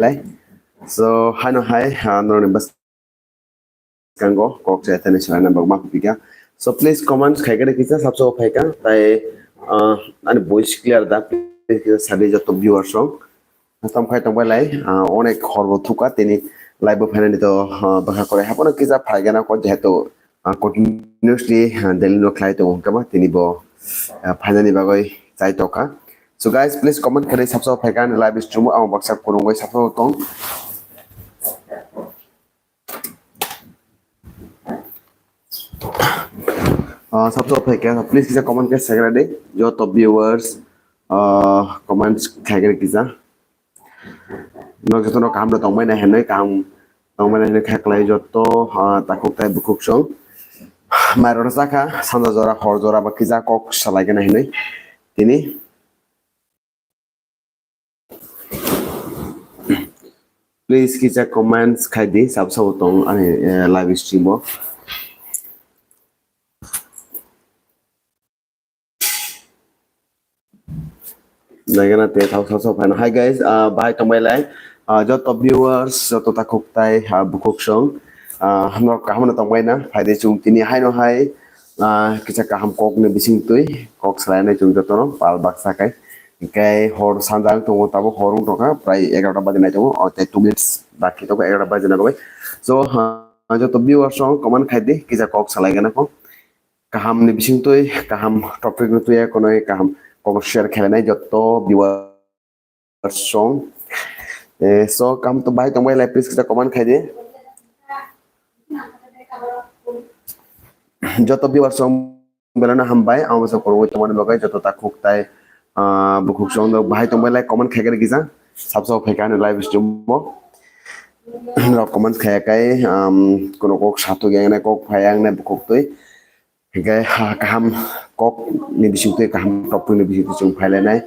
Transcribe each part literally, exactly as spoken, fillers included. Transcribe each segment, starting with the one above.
lai. So, haino hai, ah, norni bwskango kok se tene swlaina bagwi ma pika. So, please comment khai khe kisa sabsa phaika, tai, ah, ani voice clear da, please kisa sadi joto viewers rok. Tam khai tongbai lai, ah, onek hor bo thuka tini live bo phainani to, ah, bwkha korai hapono kisa phaigana ko jehetu, ah, continuously, ah, daily no khlai tongo hwnkhe ba tini bo, ah, phainani bagwi chai tokha. So guys, please comment khe sabsa phaika ani live stream o ang baksa kurungwi sabsa tong. Ah, sabsa phaika, please kisa comment khe segra de. Joto viewers, ah, comments khai kisa. Nok joto no kaham no tongbai na hinwi kaham tongbai na hinwi kha klai joto, ah, takhuk tai bukhuk song. Mai rok sakha sanja jora hor jora ba kisa kok salai gana hinwi. Tini. Please kisa comments khai di, sab sabo tong ani, eh, live stream o. Naigana te thau thau thau phano. Hi guys, ah, bahai tongbai lai. Ah, joto viewers, joto takhuk tai, ah, bukhuk song. Ah, hamno kaham no tongbai na. Phai de chung tini haino hai, ah, kisa kaham kok ni bising twi, kok salai nai chung joto no, pal baksa kai. Hingkai hor sanjang tongo, tabo hor wng tongkha, prai egarota baji nai tongo, o tei two minutes baki tongo egarota baji na bagwi. So, ah, joto viewers rok comment khai di, kisa kok salai gana ko. Kaham ni bising twi, kaham topic no twi, kono kaham kok share khainai joto viewers rok. Eh, so, kaham to bahai tongbai lai, please kisa comment khai di. Joto viewers rok belai no hambai, ang bwsa kwrwngwi tongmani bagwi joto takhuk tai, ah, bukhuk song rok bahai tongbai lai comment khai khe rwgwi jang. Sabsa phaikha ani live stream o. Rok comment khaya kai, um, kono kok sathuk yang nai kok phai yang nai bukhuk twi. Hingke ha kaham kok ni bising twi kaham topic ni bising twi chwng phai lai nai.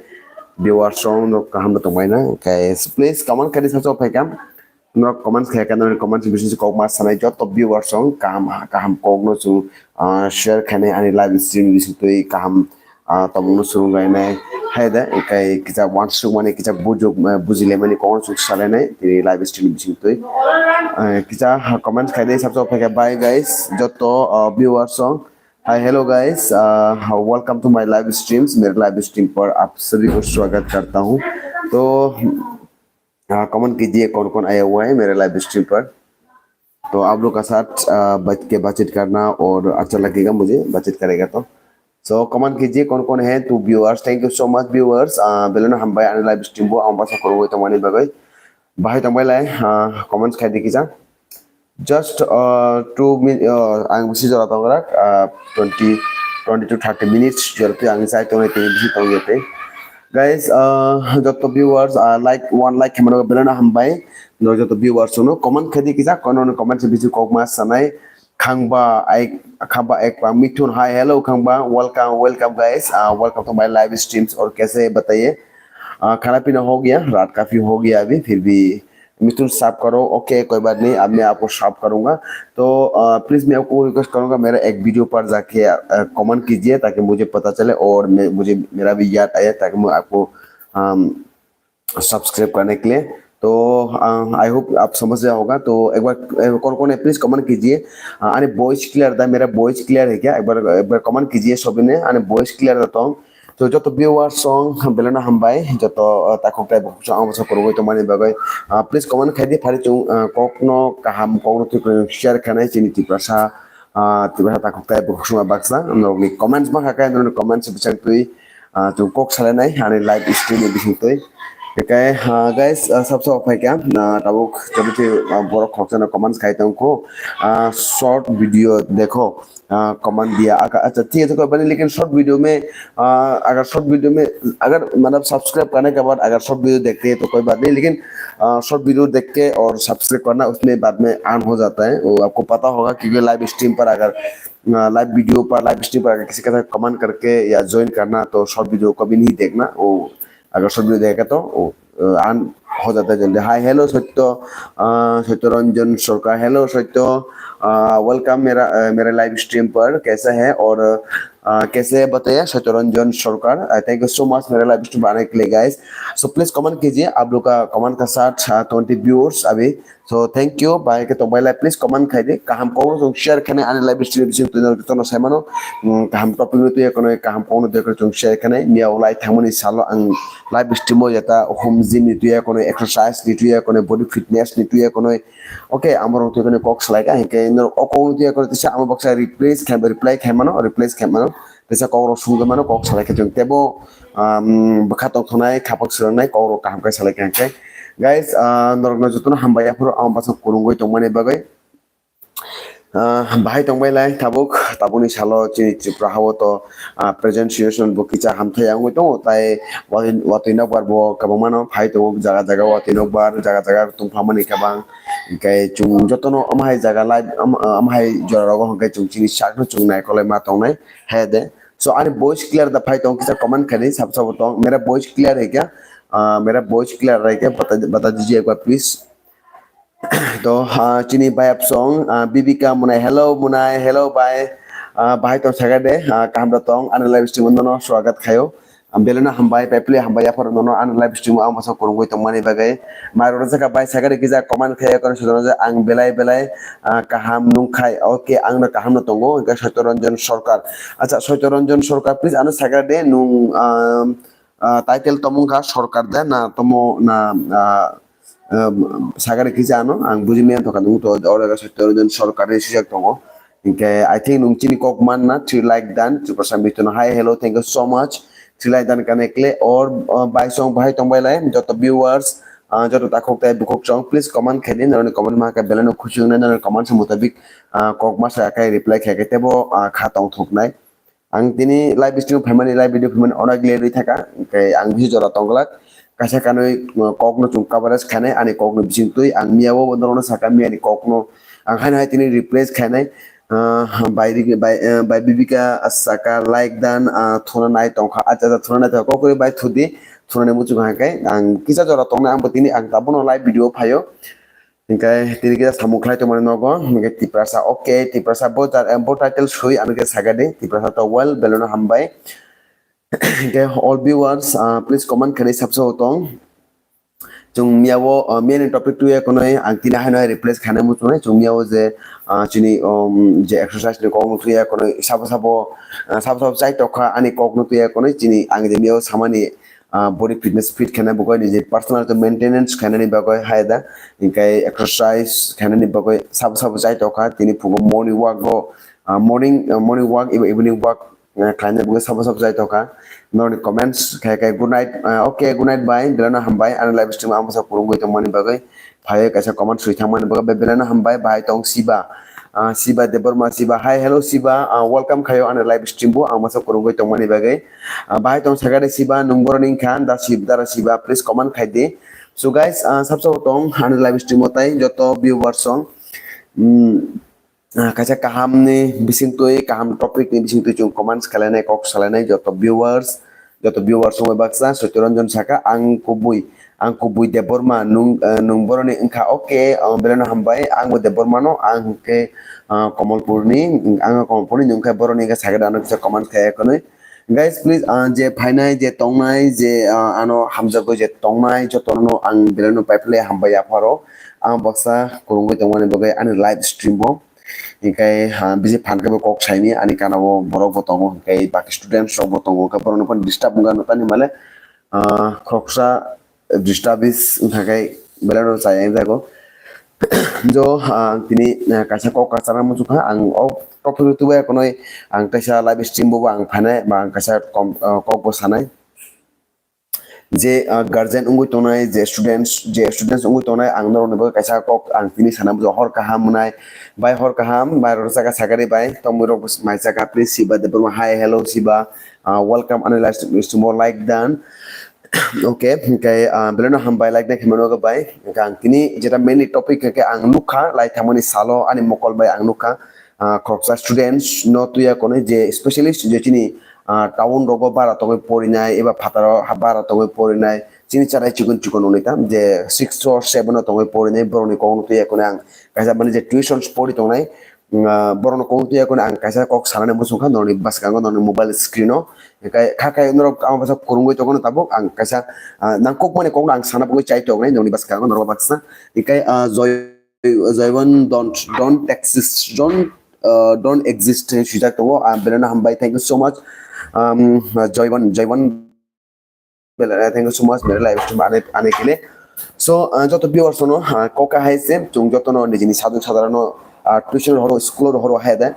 Viewers rok no kaham no tongbai na. Hingke please comment khai di sabsa phaikha. Norok comments khe khe norok comments bising kok ma sanai joto viewers rok kaham kaham kok no chwng, ah, share khainai ani live stream bising twi kaham, ah, tongmung no swrwng lainai hai da kai kisa wansuk mani kisa bujuk, ah, bujilaimani kok no chwng salainai tini live stream bising twi. Ah, kisa comments khai dai sabsa phaikha bye guys joto, ah, viewers rok. Hi hello guys, ah, welcome to my live streams, मेरे live stream पर आप सभी को स्वागत करता हूँ। तो हाँ, comment कीजिए कौन कौन आया हुआ है मेरे लाइव स्ट्रीम पर। तो आप लोग का साथ, आ, बैठ के बातचीत करना और अच्छा लगेगा मुझे, बातचीत करेगा तो। So comment कीजिए कौन कौन है। To viewers, thank you so much viewers, uh, belai no hambai ani live stream bo ang bwsa kwrwngwi tongmani bagwi. Bahai tongbai lai, ah, comments khai di kisa. Just, ah, two min-, ah, ang bisi jora tong rak, ah, twenty, twenty to thirty minutes jora twi ang chai tongnai tini bisi tong ya tei. Guys, ah, joto viewers, ah, like, one like khaimano belai no hambai. No joto viewers no comment khai di kisa, kono no comment se bisi kok ma sanai. Khangba, ai, Khangba ek pa Mithun, hi, hello Khangba, welcome, welcome guys, uh, welcome to my live streams. और कैसे बताइए, uh, खाना पीना हो गया, रात काफी हो गया अभी, फिर भी मिथुन साफ करो। ओके, कोई बात नहीं, अब मैं आपको साफ करूंगा। तो, uh, प्लीज मैं आपको रिक्वेस्ट करूंगा, मेरा एक वीडियो पर जाके, uh, कमेंट कीजिए ताकि मुझे पता चले और मैं, मुझे, मेरा भी याद आए ताकि मैं आपको, um, सब्सक्राइब करने के लिए। तो, अ, आई होप आप समझ गया होगा। तो एक बार, अ, कौन कौन है प्लीज कमेंट कीजिए। अ, अरे वॉइस क्लियर था, मेरा वॉइस क्लियर है क्या? एक बार, एक बार कमेंट कीजिए सभी ने, अरे वॉइस क्लियर था तो। तो joto viewers rok belai no hambai, joto, uh, takhuk tai bukhuk rok ang bwsa kwrwngwi tongmani bagwi. Uh, please comment khai di, phari chwng, uh, kokno kaham, kokno twi kwrwng share khainai chini Tiprasa, uh, Tiprasa takhuk tai bukhuk songma baksa. Norokni comments bangkha khe, norokni comments bwsang twi, uh, chwng kok salainai ani live stream ni bising twi. Hingkhe, uh, guys, uh, sab sabo phaikha, uh, tabuk chwng twi, uh, borok khoroksa no comments khai tongkho, uh, short video dekho. आ, कमेंट दिया। अगर, अच्छा, ठीक है, तो कोई बात नहीं, लेकिन शॉर्ट वीडियो में, आ, अगर शॉर्ट वीडियो में, अगर, मतलब, सब्सक्राइब करने के बाद अगर शॉर्ट वीडियो देखते हैं, तो कोई बात नहीं, लेकिन, आ, शॉर्ट वीडियो देख के और सब्सक्राइब करना, उसमें बाद में अर्न हो जाता है, वो आपको पता होगा, क्योंकि लाइव स्ट्रीम पर अगर, आ, लाइव वीडियो पर, लाइव स्ट्रीम पर अगर किसी के साथ कमेंट करके या ज्वाइन करना, तो शॉर्ट वीडियो कभी नहीं देखना, वो अगर शॉर्ट वीडियो देखेगा, तो वो, आ, अर्न हो जाता है जल्दी। हाय, हेलो सत्य, आ, सत्य रंजन सरकार, हेलो सत्य, आ, वेलकम मेरा, आ, मेरे लाइव स्ट्रीम पर, कैसा है? और, Uh, kaise bataya Satyaranjan Sarkar. Uh, thank you so much mere live stream banai kle guys. So please comment kiji, aap log ka comment ka saath uh, twenty viewers abhi. So thank you, bhai ke tong bhai lai please comment khai di. Kaham kok no share khainai ani live stream bising twi no tono sai mano. Hmm, kaham topic no twi kono kaham kok no twi kono share khainai. Miya ulai thangmani salo ang live stream o jata home gym ni twi kono exercise ni twi kono body fitness ni twi kono. Okay, amo rong twi kono kok salai ka hingke no o kok no twi kono tisa amo baksa replace khai reply khai mano replace khai mano. Tisa kok rok sungwi mano kok salai khe tebo um, bwkha tongthoknai khapak swrwngnai kok rok kaham khe salai khe hingkhe guys uh, norok no jotono hambai yaphuru ang basa kurungwi tongmani bagwi. Uh, bahai tongbai lai tabuk tabukni salo chini Tripura hao to uh, present situation bo kicha hamthai wngwi tongo tai watwi watwi nokbar bo kwbangma no phai tongo jaga jaga watwi nokbar jaga jaga tongphamani kwbang hingkhe chwng jotono amhai jaga live amhai jora rogo hingkhe chwng chini sakno chwng naikolai ma tongnai. Hai de. So ani voice clear da phai tong kisa comment khaidi sab sabo tong mera voice clear hai kya? Ah, mera voice clear hai kya? Bata bata dijiye ek bar please. To ah, chini bhai apsong ah, Bibika Munai, hello Munai, hello bhai. Ah, bahai tong saga de ah, kaham da tong ani live stream no swagat khayo. Am belena hambai pai pli hambai aphor no ani live stream ang basa kurungwi tong mani bagwi. Mai rok jaka bai saga de kisa comment khayo kono sudano je ang belai belai ah, kaham nungkhai. Okay, ang no kaham no tongo hingke Satyaranjan Sarkar. Acha Satyaranjan Sarkar please ano saga de nung ah, ah, title tomung kha Sarkar de na tomo na ah, ah, saga de kisa ano ang buji maya toka nung to oro Satyaranjan Sarkar ni sijak tongo. Hingke I think nung chini kok manna three like dan Tripura Sambi tono hi hello thank you so much. Three like dan connect le or ah, bai song bahai tong bai lai joto viewers ah, joto takhuk tai bukhuk chong please comment khaidi noroni comment ma khe belai no khusi wngnai noroni comment se mutabik ah, kok masa khe reply khe khe tebo ah, kha tong thoknai. Ang tini live stream phaimani live video phaimani onek late wi thaka hingke ang bisi jora tongglak kaisa kanwi ah, kok no chung coverage khainai ani kok no bising twi ang miya o norok no saka miya ni kok no ang haino hai tini replace khainai. Ah, bai Rigi- bai ah, bai Bibika saka like dan ah, thuna nai tongkha acha acha thuna nai tongkha kokori bai thudi thuna ni muchung hai kai ang kisa jora tongnai ang bo tini ang tabuk no live video phaio. Hingke tini kisa samung khlai tongmani nogo hingke Tiprasa okay Tiprasa bo jar- eh, bo title sui ano khe saga di Tiprasa to well beleno hambai. Hingke all viewers ah, please comment khainai sabsa tong. Chwng miya o ah, main topic tuya kono ang tini haino replace khainai muchungnai chwng miya o je ah, chini um, je exercise ni kok no tuya kono sabo sabo ah, sabo sabo chai tokha ani kok no tuya kono chini ang je miya o samani ah, body fitness fit khaina bagwi ni je personal to maintenance khainani bagwi hai da hingkai exercise khainani bagwi sabo sabo chai tokha tini phungo morning walk go ah, morning ah, morning walk eba evening walk ah, khaina bagwi sabo sabo chai tokha norni comments khai khai good night ah, okay good night bye belano hambai ani live stream ang bwsa kurungwi tongmani bagwi phaiwi kaisa comment swi thangmani bagwi belano hambai bahai tong siba ah, siba debbarma siba hi hello siba ah, welcome khayo ani live stream bo ang bwsa kurungwi tongmani bagwi. Ah, bahai tong sakha de siba nung boroni wngkha da sib dara siba please comment khai di. So guys ah, sabsa tong ani live stream o tai joto viewers song mm, ah, kaisa kaham ni bising twi kaham topic ni bising twi chung comments khlainai kok salainai joto viewers joto viewers song baksa Satyaranjan saka ang kubui ang kubui Debbarma nung ah, nung boroni wngkha okay ang beleno hambai ang bo Debbarma no ang hwnkhe ah, Komolpur ni ang Komolpur ni wngkha boroni wngkha sakha de ano kisa comments khai khwnwi. Guys please ah, je phainai je tongnai je ah, ano hamjagwi je tongnai jotono ang beleno paiphle hambai yapharo ang baksa kurungwi tongmani bagwi ani live stream bo hingkai ah, bisi phan khe bo kok saini ani kana o borok bo tongo hingkai baki students rok bo tongo hingkai borok no disturb wngkha nokani male ah, khoroksa disturbance wngkha khe belai no chaya wngjago. Jo ang tini ah, kaisa kok kaisa rang muchungkha ang o kok phuru tubai khwnwi ang kaisa live stream bo ang phainai ba ang kaisa kom- ah, kok bo sanai je ah, guardian wngwi tongnai je students je students wngwi tongnai ang norokni bagwi kaisa kok ang tini sana muchungo hor kaham mwnai bai hor kaham bai rok saka sakari bai tongmwi rok mai saka please siba debbarma hi hello siba ah, welcome ani live stream o like dan. Okay, hingke ah, beleno hambai like nai khemano bai. Hingke ang tini jeta mainly topic hingke ang nukha lai thangmani salo ani mokol bai ang nukha ah, khoroksa students no tuya konwi je specialist je chini ah, town rogo bara tongwi porinai eba phataro ha- bara tongwi porinai chini charai chikon chikon noni tam je six or seven o tongwi porinai borokni kokno tuya konwi ang kaisa mani je tuition pori tongnai ah, borokno kok twi yakoni ang kaisa kok sanani muchung kha norokni bwskango norokni mobile screen o. Hinkhe kha khe norok ang bwsa kwrwngwi tongo tabuk ang kaisa, ah, nangkukmani kokno ang sana bagwi chai tongnai norokni bwskango norok baksa. Hinkhe, ah, Joy, Joywan don't, don't exist, don't, ah, don't exist hinwi swijak tongo. Ah, belai no hambai, thank you so much. Um, Joywan, Joywan belai, thank you so much, belai live stream ane, ane kile. So, ah, joto viewers no, ah, kok hai se, chwng joto no nijini sajwk sajra no, ah, tuition rohoro, school o rohoro hai da.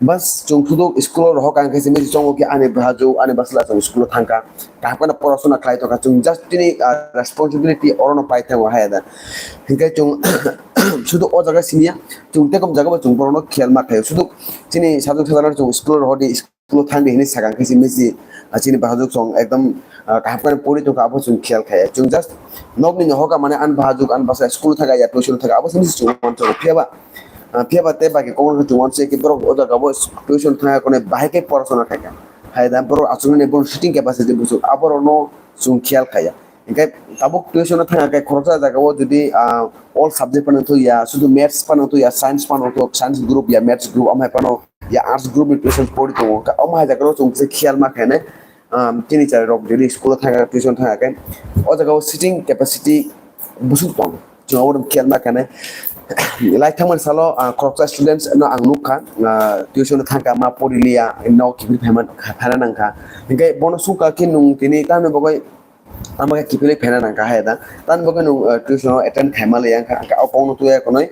Bas, chwng sudu school o rohor kha, ang khe simi chongo ki ani bwsajwk, ani bwsla chwng school o thangkha. Kaham kheno porasona khlai tongkha. Chwng just tini, ah, responsibility orono pai thango hai da. Hinkhe chwng sudu o jaga siniya, chwng tekom jaga bo chwng borokno khiyal ma khaio. Sudu chini sajwk sajra no chwng school o rohor di, school o thang di hinwi sakha, ang khe simi si, ah, chini bwsajwk chwng ekdom, ah, kaham kheno pori tongkha, abo chwng khiyal khaiya. Chwng just nokni no hoka mane ani bwsajwk, ani bwsa school o thangkha ya tuition o thangkha, abo simi si chwng uansukha. Phiya ba, ah, phiya ba tei baki kokno chwng uansukha ki borok o jaga o tuition thangya konwi bahai khe porasona khaikha. Hai da borok achuknani borok sitting capacity busuk, aborokno chwng khiyal khaiya. Hinkhe tabuk tuition o thangya khe khoroksa jaga o jodi, ah, all subject phano thangya, sudu maths phano thangya, science phano thangya, science group ya maths group, amhai phano ya arts group ni tuition pori tongo. Omo hai jaga o chwng kisa khiyal ma khainai. Um, tini chari rok jodi school o thangya, tuition thangya khe o jaga o sitting capacity busuk tong. Chwng abo khiyal ma khainai. Lai thangmani salo, ah, khoroksa students no ang nukha, ah, tuition thangkha ma pori liya, no kiphil phaima, phaina nangkha. Hinkhe bono sungkha khe nwng tini tamni bagwi ama khe kiphilwi phaina nangkha hai da. Tamni bagwi nwng, ah, tuition o attend khaima liya wngkha, wngkha o kokno twiya konwi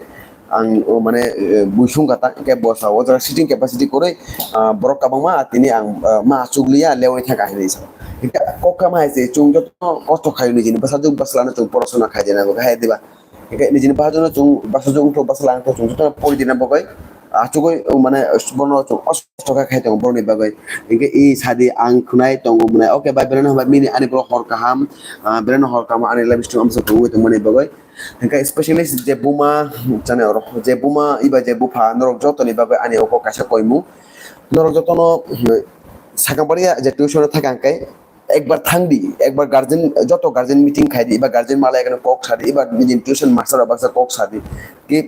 ang, o mane, eh, bui sungkha ta, hinkhe bo sa o jaga sitting capacity kwrwi, ah, borok kwbangma tini ang, ah, ma achuk liya lewi thangkha hinwi sa. Hinkhe kok kha ma hai se chwng joto kosto khaio nijini bwsajwk bwsla no chwng porasona khai di nango hai diba. Hinkhe nijini bwsajwk no chwng bwsajwk wngkha bwsla wngkha chwng joto pori di na bagwi achugwi mane bono chwng kosto kha khai tongo borokni bagwi. Hinkhe i sadi ang khwnai tongo mwnai. Okay bai, belai no hambai, mini ani borok hor kaham, ah, belai no hor kaham ani live stream amsa tongwi tongmani bagwi. Hinkhe specially je buma channel rok, je buma iba je bupha norok jotoni bagwi ani oko kaisa koimung. Norok jotono, hmm, sakang paria je tuition o thangkha hinkhe ekbar thangdi, ekbar guardian, joto guardian meeting khaidi, iba guardian malai khe kok sadi, iba nini tuition master rok baksa kok sadi. Ki,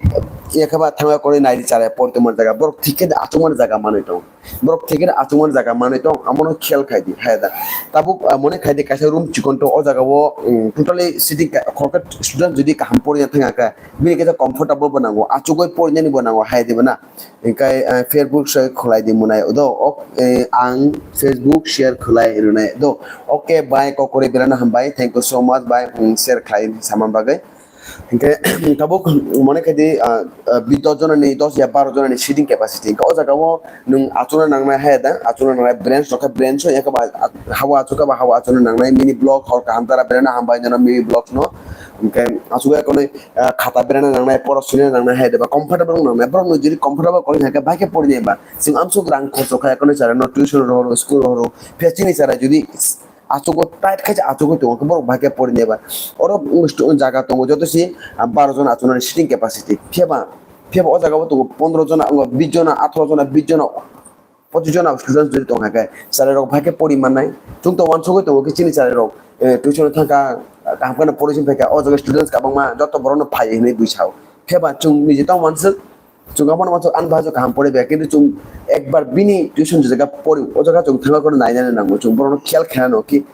yakhaba thangwi koroi naidi chara pori tongmani jaga, borok thik khe achukmani jaga manwi tong. Borok thik khe achukmani jaga manwi tong, amono khiyal khaidi, hai da. Tabuk, ah, mone khaidi kaisa room chikon tong, o jaga o, um, totally sitting ka-, khoroksa student jodi kaham poriya thangkha, bini khe comfortable bo nango, achugwi porinani bo nango, hai diba na. Hinkhe, eh, Facebook share khwlai di mwnai. Do, ok, eh, ang Facebook share khwlai rwnai. Do, okay, bye, kokori belai no hambai. Thank you so much, bye, mm, share khlai sama bagwi. Hinkhe, tabuk mone khaidi, ah, ah, bi dos jona ni, dos ya baro jona ni sitting capacity. Hinkhe o jaga o nwng achukna nangnai hai da, achukna nangnai branch rok khe branch o, yakhe ba, ah, hawa achukha ba hawa achukna nangnai mini blog, hor kaham tara belai no hambai jono mini blog no. Hinkhe achukya konwi, ah, khata berana nangnai, pora swina nangnai hai deba comfortable wng nangnai. Borok no jodi comfortable kori hai khe bai khe pori nai ba. Chwng amsuk rang khorcho kha, ekono chara no tuition rohoro, school rohoro. Phiya chini chara jodi achugo tight khe achugo tongo khe borok bai khe pori nai ba. Oro wng stu-, jaga tongo joto si, ah, baro jon achuknani sitting capacity. Phiya ba, phiya ba o jaga o tongo pondro jona, wngo bis jona, atharo jona, bis jona. Pochis jona students jodi tong kha khe, chwrai rok bai khe pori mannai. Chwng to uansugwi tongo khe chini chwrai rok, eh, tuition thang kha, kaham kheno pori sing phai kha, o jaga students kwbangma joto borok no phai hinwi bui sao. Phiya ba chwng niji tamo uansuk, chwng abono uansuk ani bhai kaham pori bai, kintu chwng ekbar bini tuition je jaga pori, o jaga chwng thangwi kheno nainani nango, chwng borok no khiyal khaina nango ki,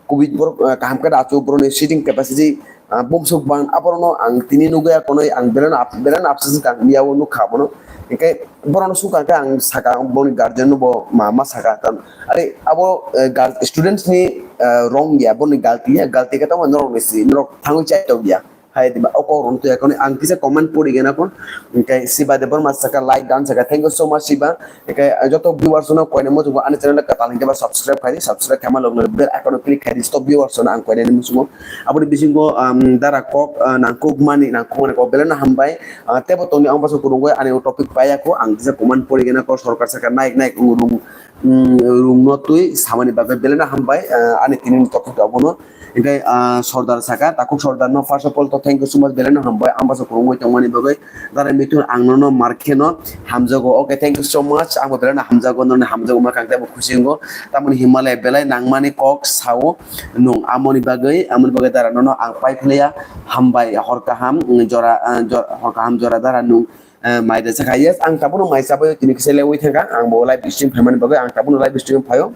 kubui borok, eh, kaham khe da achuk, borok ni sitting capacity, ah, bumsuk bang, aborok no ang tini nugwi ya konwi, ang belai no ap-, belai no apsa se tang, miya o nukha abono. Hinkhe borok no sukha khe ang saka, boni guardian no bo ma, ma saka, tam, are abo, eh, gar-, students ni, eh, wrong ya, boni galti ya, galti khe tamo norok ni si, norok thangwi chai tong ya. Hai diba, o kok rok twi ya konwi, ang kisa comment pori gana kon, hinkhe Siba Debbarma saka, like dan saka, thank you so much Siba. Hinkhe, ah, joto viewers no koine muchungo ani channel kwtal hinkhe ba subscribe khai di, subscribe khaima log log bell icon o click khai di, joto viewers no ang koine muchungo. Aboni bisingo, um, dara kok, ah, nangkuk mani, nangkuk mani kok belai no hambai. Ah, tebo tongni ang bwswk kwrwngwi ani topic paiya kho, ang kisa comment pori gana kok sorkar saka naik naik wng rung, mm, rung no twi samani bagwi belai no hambai, ah, ani tini topic abono. Hinkhe, ah, Sordar saka, takhuk Sordar no first of all to thank you so much, belai no hambai, ang basa kwrwngwi tongmani bagwi. Dara Mithun ang nono mar kheno hamjago. Okay, thank you so much. Ang bo belai no hamjago, nono hamjago ma kang tei bo khusi wngo. Tamoni Himalaya belai nangmani kok sao nung amoni bagwi, amoni bagwi dara nono ang pai phlaiya. Hambai, hor kaham, mm, jora, ah, jor-, hor kaham jora dara nung, eh, mai da sakha. Yes, ang tabukno mai chabai tini kisa lewi thangkha. Ang bo live stream phaimani bagwi ang tabukno live stream phaio.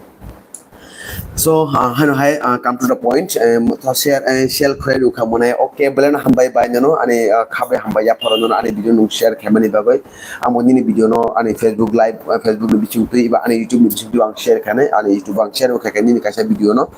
So, ah, hano hai, ah, come to the point. Em, to share, eh, share khlai rwkha mwnai. Okay, belai no hambai bai nono ani, ah, khabai hambai yapharo nono ani video nung share khaimani bagwi. Amo nini video no ani Facebook live, ah, Facebook ni bising twi ba ani YouTube ni bising twi ang share khanai, ani YouTube ang share khaikha nini kaisa video no.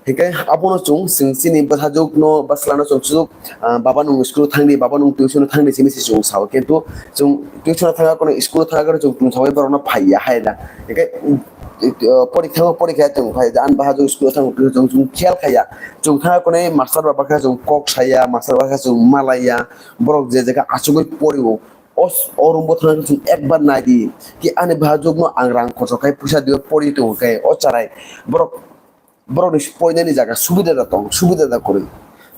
Hinkhe abono chwng, chwng chini bwsajwk no bwsla no chwng chwng, ah, baba nung school thangdi, baba nung tuition thangdi simi se chwng sao. Kintu chwng tuition thangya kono school thangya kono chwng tong sabai borok no phaiya hai da. Hinkhe, uh, porikha o porikha tong phai da, an bahai school thang tong tong khel khaya. Chwng thangya kono master ba bakha chwng kok saya, master ba bakha chwng malaya, borok je jaga achugwi porio. O s-, o room bo thangna chwng ekbar nai di. Ki ani bahai no ang rang khorcho khai puisa diyo pori tong khai o charai. Borok, borok ni porinani jaga subida da tong, subida da kwrwi.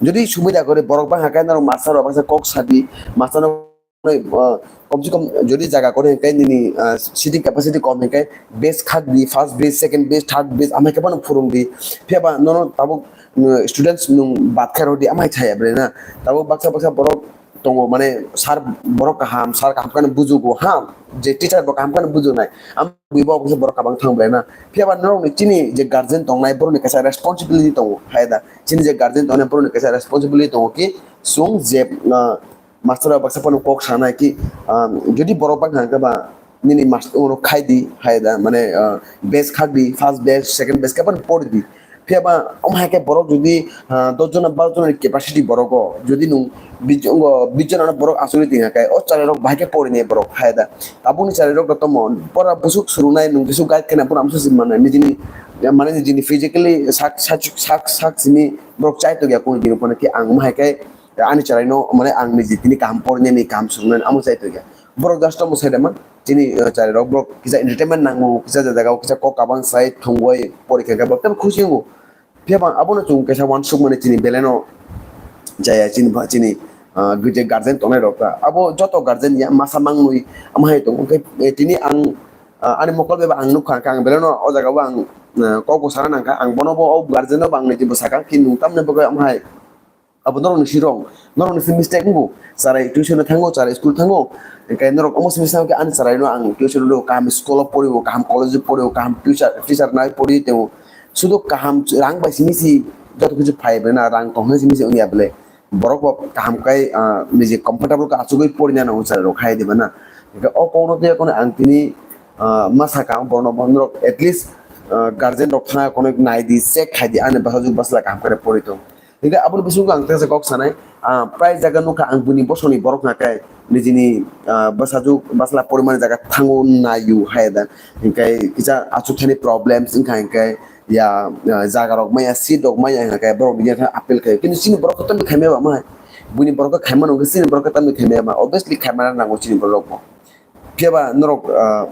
Jodi subida kwrwi borok bangha khai norok master ba baksa kok sadi, master no, uh, kom se kom jodi jaga kwrwi hinkhe nini, uh, seating capacity kom hinkhe bench khak di, first bench, second bench, third bench, amai khe bono phurung di. Phiya ba nono tabuk, uh, students nung bat khe rw di, amai chaya bre na. Tabuk baksa baksa borok tongo, mane sir borok kaham, sir kaham khe bujugo, ha, je teacher bo kaham khe bujunai. Am bui bo kisa borok kabang thang bai na. Phiya ba norok ni chini je guardian tongnai borok ni kaisa responsibility tongo, hai da. Chini je guardian tongnai borok ni kaisa responsibility tongo ki chwng je, ah, master ba baksa phano kok sanai ki, ah, jodi borok bang hang khe ba nini master uno khai di, hai da, mane, ah, batch khak di, first batch, second batch khe phano pori di. Phiya ba omo hai khe borok jodi, ah, dos jona, baro jona ni capacity borok o, jodi nung bis, wngo bis jona no borok achugwi tongya khe, o chwrai rok bahai khe porinai borok hai da. Tabukni chwrai rok tomo pora busuk swrwngnai, nung kisu guide khe na bono amsa se mannai, nijini, mane nijini physically sak, sak, sak, sak simi borok chai tongya kunu dino phano khe ang omo hai khe ani chwrai no, mane ang niji tini kaham porinani kaham swrwngnani amo chai tongya. Borok just omo sai da man. Chini, uh, chwrai rok borok kisa entertainment nango, kisa jaga o kisa kok kabang sai thwngwi pori khe borok tamo khusi wngo. Phiya ba abono chwng kaisa uansuk mani chini belai no jaya chini ba chini, ah, je guardian tongnai rok ta. Abo joto guardian ya masa mangnwi ama hai tongo. Hwnkhe, eh, tini ang, ah, ani mokol bai ba ang nukha kha, ang belai no o jaga o ang, ah, kok bo sana nangkha. Ang bono bo o guardian no bo ang nai tei bwsakha, ki nung tamni bagwi ama hai. Abo norok ni sirong, norok ni si mistake wngo. Chwrai tuition thango, chwrai school thango. Hwnkhe norok omo simi sa khe ani chwrai no ang tuition rw kaham school o poriwo, kaham college o poriwo, kaham teacher, teacher nai pori teo. Sudu kaham rang bai simi si joto kichu phai bai na, rang tong hwnwi simi si wngya bwle. Borok bo kaham kai, ah, niji comfortable khe achugwi porina nango chwrai rok hai diba na. Hwnkhe o kokno tei kono ang tini, ah, ma sakha ang borok no, borok at least, ah, guardian rok thangya kono nai di, check khai di, ani bwsajwk bwsla kaham khe pori tong. Hingke aboni bisingo ang tesa kok sanai, ah, prai jaga nukha ang buini bosongni borok hwnka khe nijini, ah, bwsajwk bwsla porimani jaga thango naio hai da. Hingke kisa achukthani problems wngkha hingke ya, ah, jaga rok maya, seat rok maya hingke borok ni appeal khaio. Kintu chini borok khe tamni khaimaya ba mai. Buini borok khe khaimano hingke chini borok khe tamni khaimaya ba. Obviously khaimana nango chini borok bo. Phiya ba norok, ah,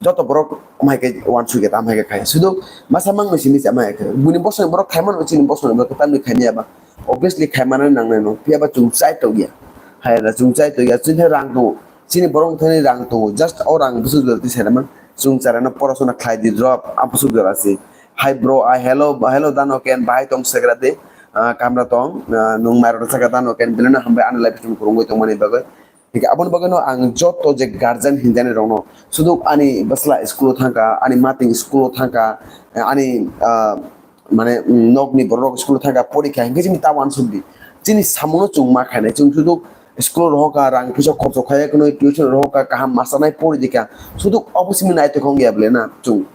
joto borok amai khe uansuk ya, amai khe khai. Sudu masa mangno simi se amai khe. Buni bosong borok khai mano, chini bosong borok tamni khai ya ba. Obviously khai mana nangnai no. Phiya ba chwng chai tong ya. Hai da chwng chai tong ya. Chini rang tongo. Chini borok thani rang tongo. Just o rang busu jora ti sai man. Chwng chara no porasona khlai di drop. Am busu jora si. Hi bro, I hello, hello Dano Ken, bahai tong segra de. Ah, kamra tong. Ah, nung mairo saka Dano Ken, bilena hambai ani live stream kurungoi tong mani bagoi. Hingke aboni bagwino ang joto je guardian hinjani rokno, suduk ani bwsla school o thangkha, ani mating school o thangkha, ani, ah, mane, mm, nokni borok school o thangkha, porikha, hingke chini ta uansuk di. Chini samungno chwng ma khainai, chwng suduk school rohorkha, rang puisa khorcho khaiya khwnwi, tuition rohorkha, kaham ma chanai pori dikha, suduk obo simi naitokha wngya bwle na chwng.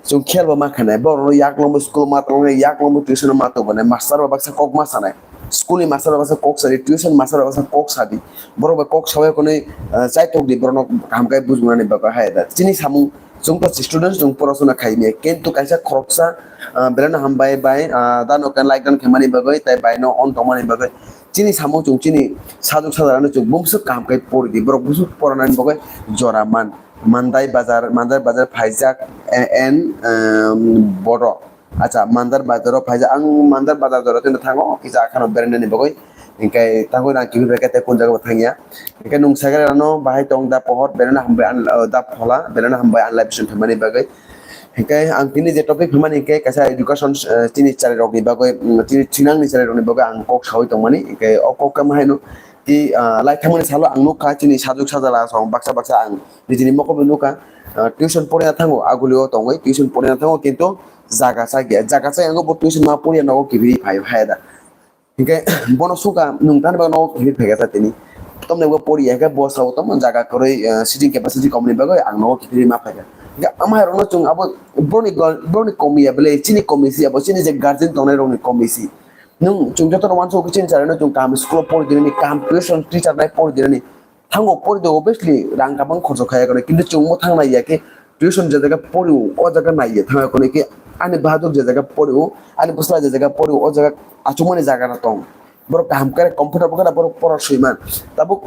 Chwng khel bo ma khainai, borokno yaklongbo school ma tongnai, yaklongbo tuition ma tongmani, master bo baksa kok ma sanai. School ni master rok baksa kok sadi, tuition master rok baksa kok sadi. Borok bai kok sawi hwnwi, ah, chaitok di borokno kaham khe bujungnani bagwi hai da. Chini samung chwng to students chwng porasona khai maya. Kintu kaisa khoroksa, ah, belai no hambai bai, ah, dano khe like dan khaimani bagwi, tai bai no on tongmani bagwi. Chini samung chwng chini sajwk sajak ano chwng bumswk kaham khe pori di. Borok bumswk poranani bagwi jora man. Mandai bazar, Mandai bazar phaijak, eh, and, um, bodo. Acha, Mandar Bazar o phaijak, ang Mandar Bazar jora tino thango, kisa akhano berani bagwi. Hinkhe tangwi rang kiphilbaikha tei kun jaga bo thangya. Hinkhe nwng sagarano bahai tong da pohor, berana hambai an, da phola, berana hambai an live stream phaimani bagwi. Hinkhe ang tini je topic phaimani hinkhe kaisa education, eh, chini chari rokni bagwi, mm, chini thinangni chari rokni bagwi ang kok sawi tongmani. Hinkhe o kok kamo haino ti, ah, lai thangmani salo ang nukha chini sajwk sajala song baksa baksa ang nijini mokol bai nukha, ah, tuition porina thango, agulio tongwi tuition porina thango, kintu jaga chakya, jaga chakya wngkha bo tuition ma poriya nogo kibiri phai phai da. Hinkhe bono sukha nwng tani bagwi nogo kibiri phaikha sa tini. Tomni bo poriya khe bo sao tamo jaga kwrwi, ah, sitting capacity komni bagwi ang nogo kibiri ma phaikha. Hinkhe amhairokno chwng abo boroni gol-, boroni komiya bele chini komi si abo chini je guardian tongnai rokni komi si. Nwng chwng jotono uansukha chini chari no chwng kaham school o pori dinani, kaham tuition teacher nai pori dinani. Thango pori de obviously rang kabang khorcho khaya kono, kintu chwng bo thang nai ya khe tuition je jaga pori o jaga nai ya thang kono khe ani bahadur je jaga pori o, ani bwsla je jaga pori o, o jaga achukmani jaga no tong. Borok kaham khe comfortable khe borok pora swiman. Tabuk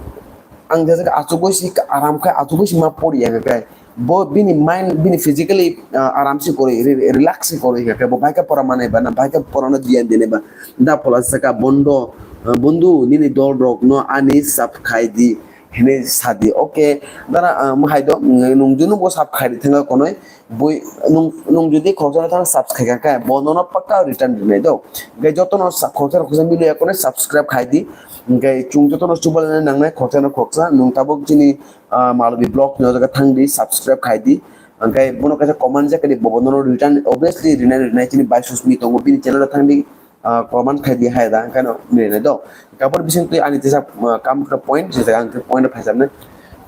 ang je jaga achugwi si aram khe achugwi si ma pori ya khe. Bo bini mind, bini physically, ah, aram se kwrwi, re-, relax se kwrwi, hinkhe bo bahai khe pora manai ba, na bahai khe pora no diyan dinai ba. Da phola saka bondo, ah, bondhu, nini dol rok no ani sap khai di, hinwi sa di. Okay, dara, ah, mo hai do, mm, nwng junu bo sap khai di thangka konoi, bui, nwng, nwng jodi khoroksa no thang sap khai kha khe, bo nono pakka return rinai do. Hinkhe joto no sa-, khoroksa no khoroksa mili ya konoi subscribe khai di. Hinkhe chwng joto no chubalai nangnai khoroksa no khoroksa, nwng tabuk chini ah, Malobi vlog ni o jaga thang di, subscribe khai di. Hingke bono kaisa comment je kadi bo bono return obviously rinai rinai chini bai susmi tongo bini channel o thang di, ah, comment khai di hai da hingke no rinai do. Kapor bising twi ani tisa, ah, kam khe point je jaga ang khe point o phaisam nai.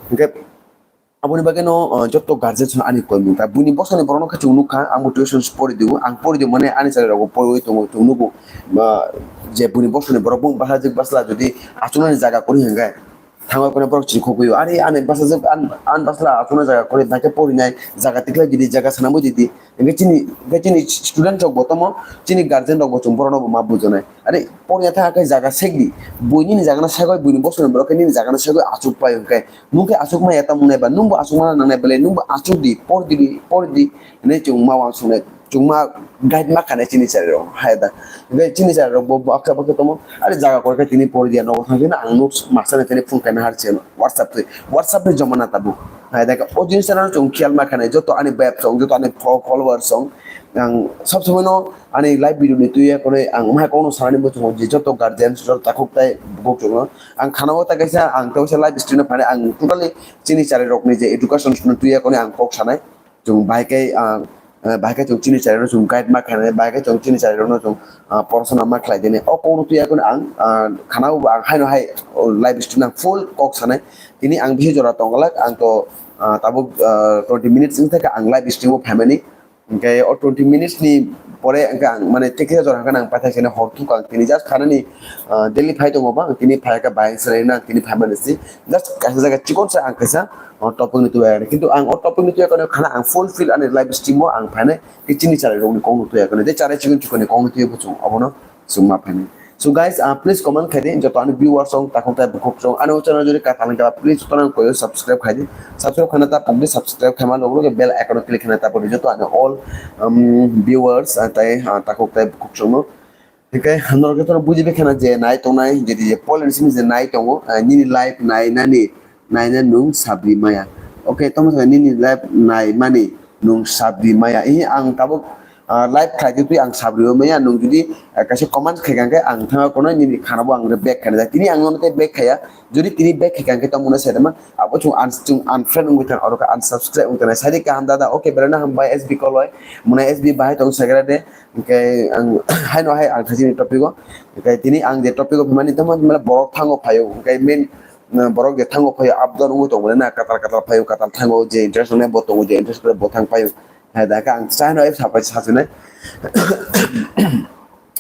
Hingke aboni bagwi no, ah, joto guardian song ani koi mung kha. Buini bosoni borok no khe chwng nuk kha, ang bo tuition pori di o, ang pori di mane ani chari rok bo poriwi tongo chwng nugo. Ah, je buini bosoni borok bung basa jik basla jodi achuknani jaga kwrwi hingke. Thangwi kono borok chirikhogwi o, "Are, ani bwsajwk, an, an bwsla achukna jaga kwrwi, baikhe porinai jaga tikhlai didi, jaga swnamwi didi." Hingke chini, hingke chini student rok bo tamo, chini guardian rok bo chwng borokno bo ma bujonai. "Are, porina thangkhe jaga sekdi, buini ni jagano segwi, buini bosongni borok khe nini jagano segwi achuk pai hwnkhe, nwng khe achuk maya tamo nai ba, nwng bo achuk mana nangnai belai, nwng bo achuk di, por di, por di," hinwi chwng ma uansuknai. Chwngma guide ma khanai chini chari rok hai da. Hingke chini chari rok bo, bo akhe bo khe tamo. Ari jaga kor khe tini pori dia nogo thang khe na ang nuk masa ni tini phone kaina har cheno. WhatsApp twi. WhatsApp ni jomana tabuk. Hai da o jinis ano chwng khiyal ma khanai. Joto ani bab song, joto ani fo-, follower song. Ang sob somoi no ani live video ni twi ya kore ang ma kok no sanani bo chwng je joto guardian joto takhuk tai bukuk chwng no. Ang khana o ta kaisa ang ta kaisa live stream no phane ang totally chini chari rok ni je education no twi ya kore ang kok sanai. Chwng bahai khe, ah, ah, bahai khe chwng chini chari rok chwng guide ma khlainai, bahai khe chwng chini chari rok no chwng, ah, porosona ma khlai dini. O kok no twi ya khe ang, ah, khana o ang haino hai, o live stream ang full kok sanai. Tini ang bisi jora tong glak, ang to, ah, tabuk, ah, twenty minutes wng thaka ang live stream o phaimani. Hingke o twenty minutes ni pore hingke ang mane tekhe jora hingke ang paithak sene hor thuk ang tini just khanani, ah, daily phai tongo ba ang tini phai khe bahai sene ang tini phaimani si just kaisa jaga chikon se ang kaisa o topic ni tuya kani. Kintu ang o topic ni tuya kani khana ang full fill ani live stream o ang phainai khe chini chari rok ni kok no tuya kani. Tei chari chikon chikon ni kok no tuya bo chwng obono chwng ma phainai. So guys, ah, please comment khai di joto ani viewers rok takhuk tai bukhuk rok ani o channel jodi kathal hwnkha please joto no koyo subscribe khai di. Subscribe khaina ta pok di subscribe khaima logo logo bell icon o click khaina ta pok di joto ani all, um, viewers, ah, tai, ah, takhuk tai bukhuk rok no. Hingke norok jotono bujibai kheno je nai tongnai, jodi je Poland simi je nai tongo, ah, nini live nai nani, naina nwng sabri maya. Okay, tamo sa nini live nai mani nwng sabri maya. Ihi ang tabuk, ah, live khlai twi ang sabri maya, nwng jodi, ah, kaisa comment khai kha khe ang thangma kono nini khana bo ang back khaina. Tini ang nono tei back khaya, jodi tini back khai kha khe tamo no sai tama, abo chwng un-, chwng unfriend wngwi thang, oro khe unsubscribe wngwi thang. Sai di kaham dada, okay, belai no hambai S B Koloi, mwnai S B bahai tong sagra de. Hingke ang haino hai ang thajini topic o. Hingke tini ang je topic o phimani tongma mane borok thango phaio. Hingke main, uh, borok je thango phaio up down wngwi tongmani na katal katal phaio, katal thango je interest wngnai bo tongo, je interest kwrwi bo thang phaio. Hai da khe ang chano ai sapai sachunai.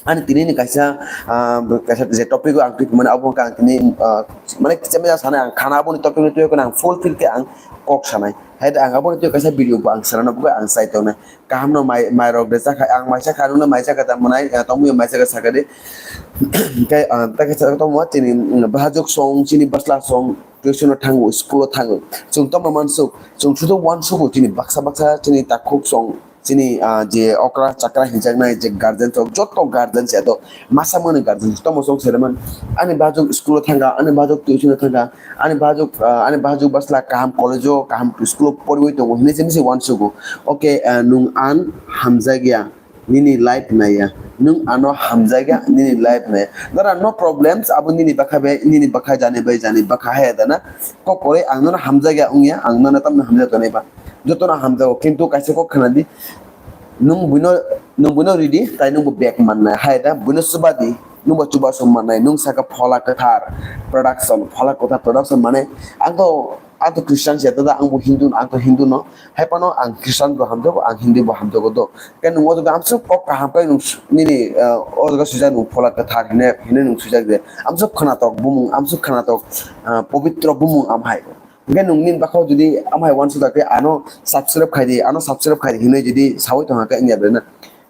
Ani tini ni kaisa, ah, kaisa je topic o ang twi mane abo ang tini, ah, mane kicha misa sanai ang khana aboni topic no twi ang full fill khe ang kok sanai. Hai da ang aboni twi kaisa video bo ang sanai no bo ang sai tongnai. Kaham no mai, mai rok de chakha, ang mai chakha, ano mai chakha ta mwnai, ah, tongmui mai chakha sakha de. Hingke, ah, ta khe chakha tongmo chini, mm, bahajok song, chini bwsla song, tuition o thango, school o thango. Chwng tongma mansuk, chwng sudo uansugo chini baksa baksa chini takhuk song, chini, ah, je okra chakra hinjaknai je guardian rok, joto guardian se to masa mani guardian tomo song sereman. Ani bajok school o thanga, ani bajok tuition o thanga, ani bajok, ah, ani bajok basla kaham college o, kaham school o poriwi tongo hinwi se misi wansugo. Okay, ah, nung an hamjakya, nini life naiya. Nung ano hamjakya, nini life naiya. Dara no problems, abo nini bakha bai, nini bakha jani bai, jani bakha haya dana. Kok kore ang nono hamjakya wngya, ang nono tamno hamjak tonai ba. Jotono hamjago, kintu kaisa kok khna di. Nung buino, nung buino ridi, tai nung bo bag mannai. Hai da, buino chuba di. Nung bo chuba sum mannai. Nung saka Phola Kwthar Production, Phola Kwthar Production mane, ang to, ang to Christian se, tada ang bo Hindu, ang to Hindu no. Hai pano ang Christian bo hamjago, ang Hindu bo hamjago do. Khe nung o jaga amsuk kok kaham khe nung s-, nini, eh, o jaga swijak nung Phola Kwthar hine, hine nung swijak de. Amsuk khnatok bumung, amsuk khnatok, eh, pobitro bumung am hai. Hingke nung nini bakhao jodi amhai uansuk jakhe ano subscribe khaidi, ano subscribe khaidi hinui jodi saui tongkha khe wngya bre na.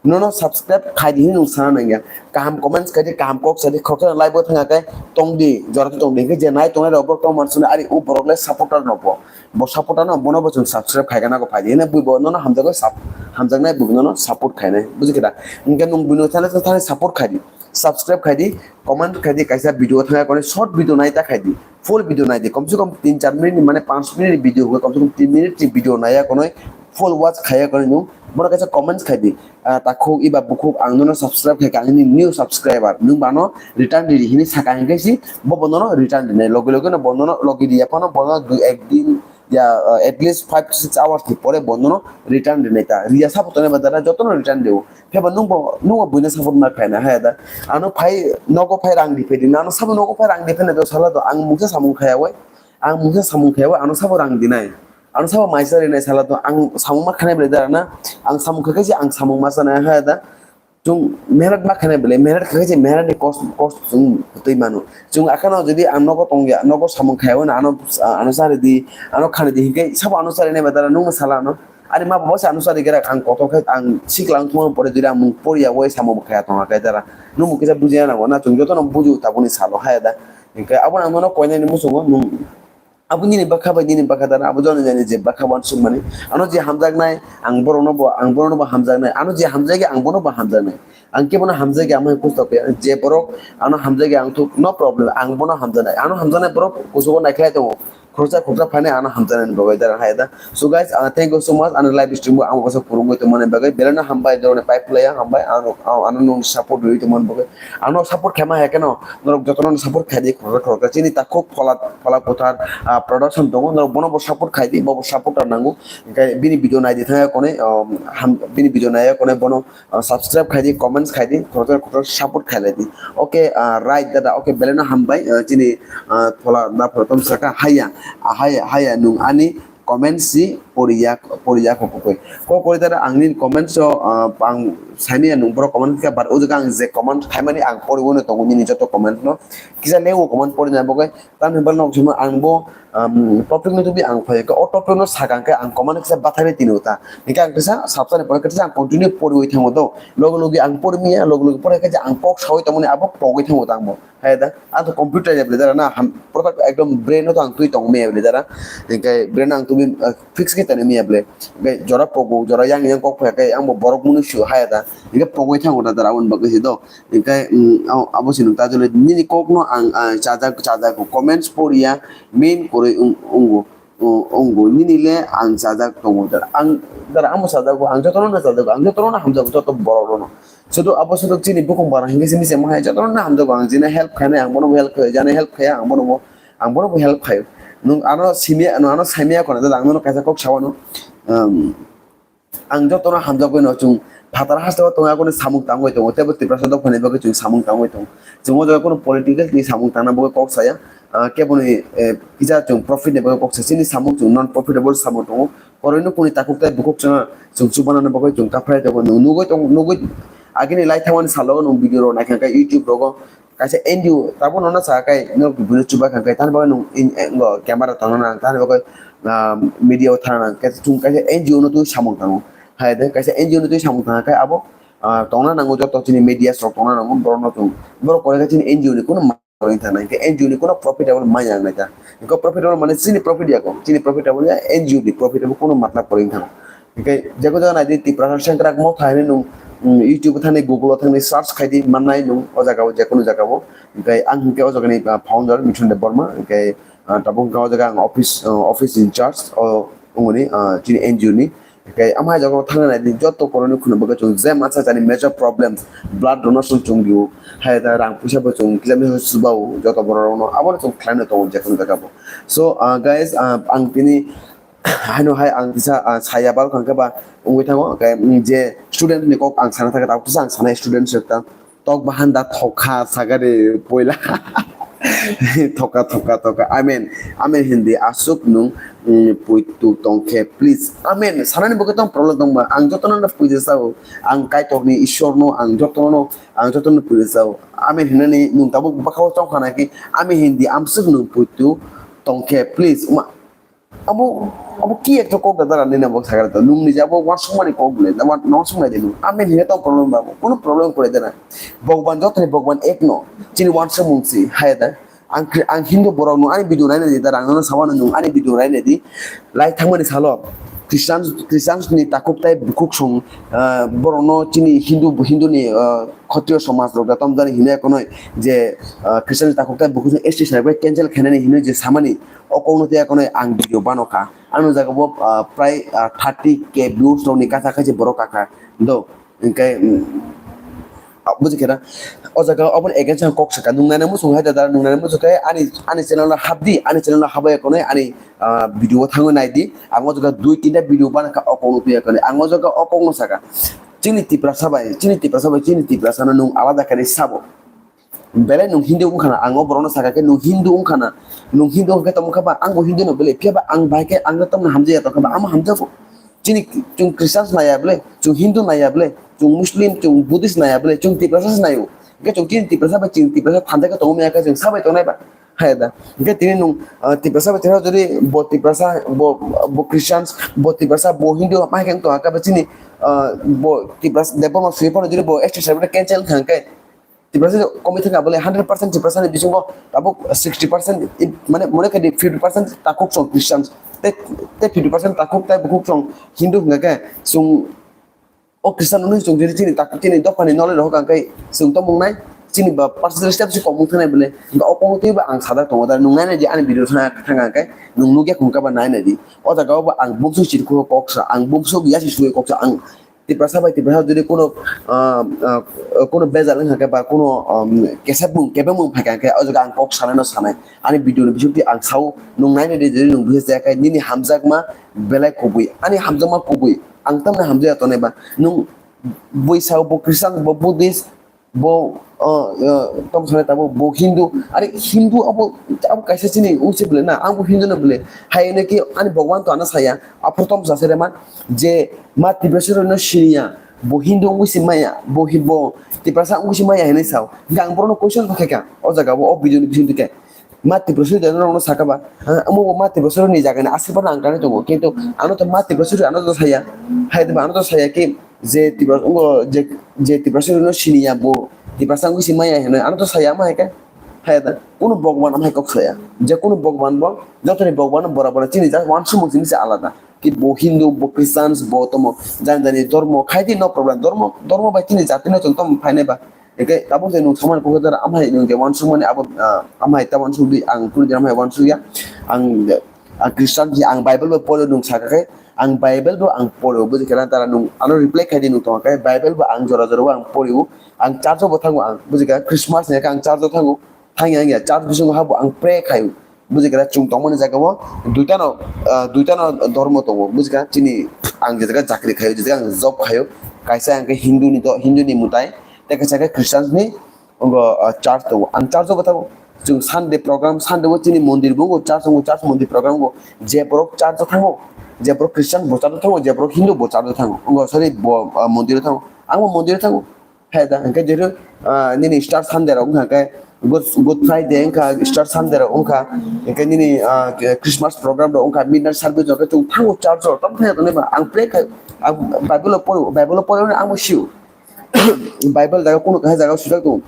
Nono subscribe khaidi hinui nung sana nangya. Kaham comments khaidi, kaham kok sadi, khoroksa live o thangkha khe tongdi, jora khe tongdi. Hingke je nai tongnai rok bo tongma suni ari o borok le supporter no bo. Bo supporter no bono bo chwng subscribe khaikha nago phaidi. Hine bui bo nono hamjakgo sub-, hamjaknai bui nono support khainai. Bujikhe da? Hingke nung buino thani thani support khaidi. Subscribe khaidi, comment khaidi, kaisa video thangya konwi short video nai ta khaidi, full video nai di, komse kom tin char minute ni mane panch minute ni video hwnkhe komse kom tin minute ni video naiya konwi full watch khaiya konwi nung bono kaisa comments khaidi, ah, takhuk eba bukhuk ang nono subscribe khaikha, ang nini new subscriber, nung bano return ridi hinwi saka hinkhe si bo bo nono return rinai, logi logi no bo nono logi riya phano bono dui ek din ya, ah, at least five to six hours ni pore bo nono return rinai ta, riya sabo tongnai ba dara jotono return rio. Pheba nungbo, nungbo buino support ma khaina haya da. Ano phai, nogo phai rang di phai di. Ano sabo nogo phai rang di phai na do sala do. Ang mungsa samung khaya wai. Ang mungsa samung khaya wai. Ano sabo rang di nai. Ano sabo maisa ri nai sala do. Ang samung ma khanai bele dara na. Ang samung khakai se ang samung ma sana haya da. Chung mehnat ma khanai bele. Mehnat khakai se mehnat ni cost, cost chung twi manu. Chung akhano jodi ang nogo tongya, nogo samung khaya wai na ano, ano sari di, ano khani di hinkai sabo ano sari nai ba dara nungma sala ano. Ani ma baba se ano sari gerak ang kotor khe ang siklang thumani pore jodi ang mung poriya wai samung khaya tongkha khe dara. Nungbo kisa bujiya nango na chwng jotono bujiu tabukni salo haya da. Hinkhe abo ang nono koinani muchungo nung abo nini bwkha bai nini bwkha dara abo joni jani je bwkha uansukmani. Ano je hamjaknai ang borokno bo ang borokno bo hamjaknai. Ano je hamjakya ang bono bo hamjaknai. Ang kebono hamjakya ang mai kusto khe je borok ano hamjakya ang thuk no problem ang bono hamjaknai. Ano hamjaknai borok kuchugo naikhlai tongo. Khoroksa khoroksa phainai ano hamjaknai bagwi dara hai da. So guys, ah, thank you so much. Ano live stream o ang bwsa phurungwi tongmani bagwi belai no hambai, doroni pai phlai ang hambai. Ano, ano, ano nung support rwi tongmani bagwi. Ano support khaima hai kheno norok jotono support khai di khoroksa khoroksa. Chini takhuk Phola, Phola Kwthar, ah, production tongo. Norok bono bo support khai di, bo bo support rw nango. Hinkhe bini video nai di thangya konwi, um, ham-, bini video naiya konwi bono ah, subscribe khai di, comments khai di, khoroksa khoroksa support khai lai di. Okay, ah, right dada, okay, belai no hambai, ah, chini, ah, phola na phola tom saka haya, ah, haya, haya nung ani comments si poriya, poriya kho kho koi. Kok kori dada ang nini comments o, ah, ang saimaya nung borok comment kha, but o jaga ang je comment khaimani ang pori wano tongo nini joto comment no. Kisa leo comment pori na bagwi, Tamni hwnba nok sima ang bo, um, topic no tubui ang phai khe, o topic no sakang khe ang comment kisa bathai bai tini uta. Hingke ang kisa sabsani pore kisa ang continue poriwi thango do. Logi logi ang pori miya, logi logi pore khe ang kok sawi tongmani abo pogwi thango tang bo. Hai da, ang to computer ya bele dara na, ham, product ekdom brain no to ang twi tong miya bele dara. Hingke brain ang tubui, uh, fix khe tani miya bele. Hingke jora pogo, jora yang yang kok phai khe ang bo borok munu sio hai da. Hingke pogwi thango da dara aboni bagwi se do. Hingke, mm, abo, abo se nung ta jole nini kok no ang, ah, chajak, chajak comments poriya. Main kwrwi wng-, wngo, o-, wngo. Nini le ang chajak tongo, dara. Ang, dara, amo chajago, ang jotono no chajago, ang jotono no hamjago, joto borok rok no. Sudu abo sudu chini bukung bara hingke simi se mohai jotono no hamjago, ang jini help khainai, ang bono bo help khaio, jani help khaiya, ang bono bo, ang bono bo help khaio. Nung ano simi, ano, ano saimaya khona, dara, ang nono kaisa kok sawano, um, Ang jotono hamjagwi no chwng phatar hasteo tongwi agoni samung tangwi tongo, teibo Tiprasa dophani bagwi chwng samung tangwi tongo. Chwng o jaga kunu political ni samung tangna bagwi kok saya, ah, keboni, eh, kisa chwng profit ni bagwi kok saya, chini samung chwng non profitable samung tongo. Koroino kuni takhuk tei bukhuk chwngno chwng chubanani bagwi chwng ta phai tongo. Nwng nugwi tong-, nugwi agini lai thangmani salo nwng video rok naikha khe YouTube rogo, Kaisa N G O tabuk nono sa kai, nok bini chuba kha kai, tani bagwi nwng in, eh, ngo camera tongna nang, tani bagwi, ah, media o thana nang, kaisa chwng kaisa N G O no twi samung tango. Hai de, kaisa N G O no twi samung tanga kai abo, ah, tongna nango, joto chini media rok tongna nango, borok no chwng, borok kore khe chini N G O ni kunu ma-, koroi thang nai, N G O ni kunu profitable manya nang nai ta. Ko profitable mane chini profit ya ko, chini profitable ya N G O ni profitable kunu matlab koroi thang. Hingke jekunu jaga naidi Tiprasa Sengkrak Motha hinwi nwng, mm, YouTube thani Google o thangni search khaidi mannai nwng o jaga o jekunu jaga o. Hingke ang hingke o jagani, ah, founder Mithun Debbarma. Hingke, ah, tabuk hingke o jaga ang office, ah, office in charge o wngmani, ah, chini N G O ni. Hingke ama hai jaga o thangna naidi joto koroni khuna bagwi chwng je masa jani major problems, blood donation chwng dio, hai da rang puisa bo chwng kisa misa chuba o joto borok rokno abono chwng khlaina tongo jekunu jaga bo. So, ah, guys, ah, ang tini Haino hai ang kisa, ah, saya bal kangke ba wngwi thango, hwnkhe, mm, je student ni kok ang sana thangkhe, tabuk kisa ang sanai student se ta tok bahan da thokha sagari poila. Thokha, thokha, thokha. Amen. Amen hindi aswk nwng, mm, puitu tongkhe, please. Amen. Sanani bwkhe tong problem tongba. Ang jotono no puija sao. Ang Kaitorni Ishwarno ang jotono, ang jotono puija sao. Amen hinani nwng tabuk bwkhao tongkha naki. Amen hindi amswk nwng puitu tongkhe, please. Uma, Abo, abo ki ekta kok da dara nini abo sakar da. Nung ni jabo wansuk mani kok le, na wan, wansuk nai de nung. Amen hine tong problem ba. Kono problem kore de na. Bhagwan jotoni Bhagwan ek no. Chini wansuk mung si, hai da. Ang kri-, ang Hindu borok nung ani video nai nai di da, ang no sama nung ani video nai nai di. Lai thang mani salo. Christian, Christian ni takuk tai bukuk song, ah, borok no chini Hindu, Hindu ni, ah, khotiyo somaj rok da tom jani hine konoi je, ah, Christian ni takuk tai bukuk song S T sai bai cancel khainani hine je samani. O kokno tei akonoi ang video bano kha. Ano jaga bo, ah, prai, ah, thirty K views rokni kasa khe borok kakha. Do, hingke, mm, ah, buji khe na? O jaga obo against ang kok saka. Nung nana muchung hai da, nung nana muchung khe ani, ani channel no hapdi, ani channel no habai akonoi ani, ah, video o thangwi naidi. Ang o jaga dui tinta video bana kha o kokno tei akonoi. Ang o jaga o kokno saka. Chini Tiprasa bai, chini Tiprasa bai, chini Tiprasa no nung alada khe sabo. Belai nwng Hindu wngkha na, ang o borokno sakha khe nwng Hindu wngkha na, nwng Hindu wngkha khe tongmokha ba, ang bo Hindu no belai, phiya ba ang bai khe ang no tamni hamjaya tongkha ba, amo hamjago. Chini chwng Christians naiya bwle, chwng Hindu naiya bwle, chwng Muslim, chwng Buddhist naiya bwle, chwng Tiprasa se naio. Hingkhe chwng chini Tiprasa bai chini Tiprasa thansa khe tongmaya khe chwng sabai tongnai ba, hai da. Hingkhe tini nwng, ah, Tiprasa bai Tiprasa jodi bo Tiprasa, bo, bo Christians, bo Tiprasa, bo Hindu, ma hai khe wng tongkha khe ba chini, ah, bo Tiprasa Debbarma sui phano jodi bo S T sai cancel wngkha khe, Tiprasa komi thangka bole hundred percent Tiprasa ni bisingo tabuk sixty percent i-, mane mone kadi fifty percent takhuk song Christians, te, te fifty percent takhuk tai bukhuk song Hindu hingka khe, sung o Christian no sung jodi chini takhuk chini dopha ni nole rohor kang kai sung tomung nai chini ba percentage step si komung thanai bole, hingka o komung twi ba ang sada tongo da nung nai nai di ani video thang thang kai nung nugya khung ka ba nai nai di o jaga o ba ang bumsung chirkhu kok sa ang bumsung yasi sui kok sa ang Tiprasa bai Tiprasa jodi kono, ah, ah, kono bejal wngkha khe ba kono, um, kesep mung kebeng mung phaikha khe o jaga ang kok sanai no sanai. Ani video ni bisingtwi ang sao nung nai nai di jodi nung buji jaya khe nini hamjakma belai kubui. Ani hamjakma kubui. Ang tamni hamjaya tonai ba. Nung bui sao bo Christian bo Buddhist bo, ah, ah, tom sanai tabo bo Hindu. Ari Hindu abo, abo kaisa chini wngsi bwle na. Ang bo Hindu no bwle. Hai hwnwi khe ani Bhagwan to ano saya. Aphuru tom sase rema. Je ma Tiprasa rokno siniya, bo Hindu wngwi se maya, bo hi-, bo Tiprasa wngwi se maya hinwi sao. Hingke ang borokno question bo khaikha, o jaga o, o video ni bisingtwi khe. Ma Tiprasa rokno sakha ba, ah, omo bo ma Tiprasa rokni jaga ni aswk phano ang kanwi tongo, kintu ano to ma Tiprasa rok ano to saya, hai ba ano to saya khe je Tiprasa wngo, je, je Tiprasa rokno siniya, bo Tiprasa wngwi se maya hinwi ano to saya ma hai khe. Hai da, kunu Bhagwan amhai kok saya, je kunu Bhagwan bo, jotoni Bhagwan borok borok chini jak wansukmung chini se alada. Ki bo Hindu, bo Christians, bo tomo jani jani dhormo, khai di no problem. Dhormo, dhormo bai chini jati no chwng tamo phainai ba. Eke tabuk je nwng samani kok dara amhai nwng je wansukmani abo, ah, amhai ta wansuk di, ang kunu din amhai wansuk ya. Ang, ang Christian hi ang Bible bo poro nwng saka khe, ang Bible bo ang poro, buji khe na tara nwng ano reply khai di nwng tongkha khe, Bible bo ang jora jora bo ang pori o, ang church o bo thango ang, buji khe Christmas ni khe ang church o thango, thang ya, ang ya church bisingo habo ang pray khai o. Bujikha chwng tongmani jaga o duita no, ah, duita no dhormo tongo. Bujikha chini ang je jaga chakri khaio, je jaga ang job khaio. Kaisa ang khe Hindu ni do-, Hindu ni mwtai, tei kaisa khe Christians ni wngo, ah, church tongo. Ang church o bo thango. Chwng Sunday program, Sunday o chini mondir bo wngo, church wngo, church mondir program wngo. Je borok church o thango, je borok Christian bo church o thango, je borok Hindu bo church o thango. Wngo, sorry, bo, ah, mondir o thango. Ang bo mondir o thango. Hai da, hingke jeru, ah, nini Easter Sunday rok wngkha khe, Good, Good Friday wngkha, Easter Sunday rok wngkha, hingke nini, ah, Christmas program rok wngkha, midnight service rok khe chwng thango church rok, tamo thangya tongnai ba, ang pray khai, ang Bible rok poro, Bible rok poro ang bo sio. Bible jaga kuno kahai jaga sujak tongo.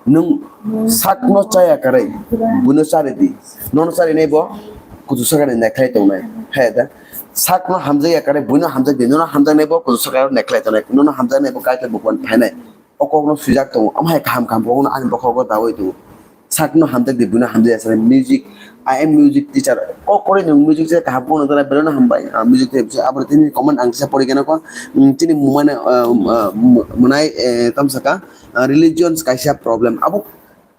Nwng sakno chaya kwrwi, buino chari di. Nono charinai bo kuchuksakani naikhlai tongnai. Hai da. Sakno hamjakya kare buino hamjakdi, nono hamjaknai bo kuchuk sakao nekhlai tongnai, nono hamjaknai bo Kaitor bukuan phainai. O kokno swijak tongo, omo hai kaham kaham kokno ani bokhogo daui tongo. Sakno hamjakdi, buino hamjakya sanai. Music, I am music teacher. Kok kwrwi nwng music se kaham kokno tara belai no hambai. Ah, music teacher abo tini comment ang kisa pori gana ko, mm, chini mumana, ah, ah, mu-, munai, eh, tamsaka, ah, religions kaisa problem. Abo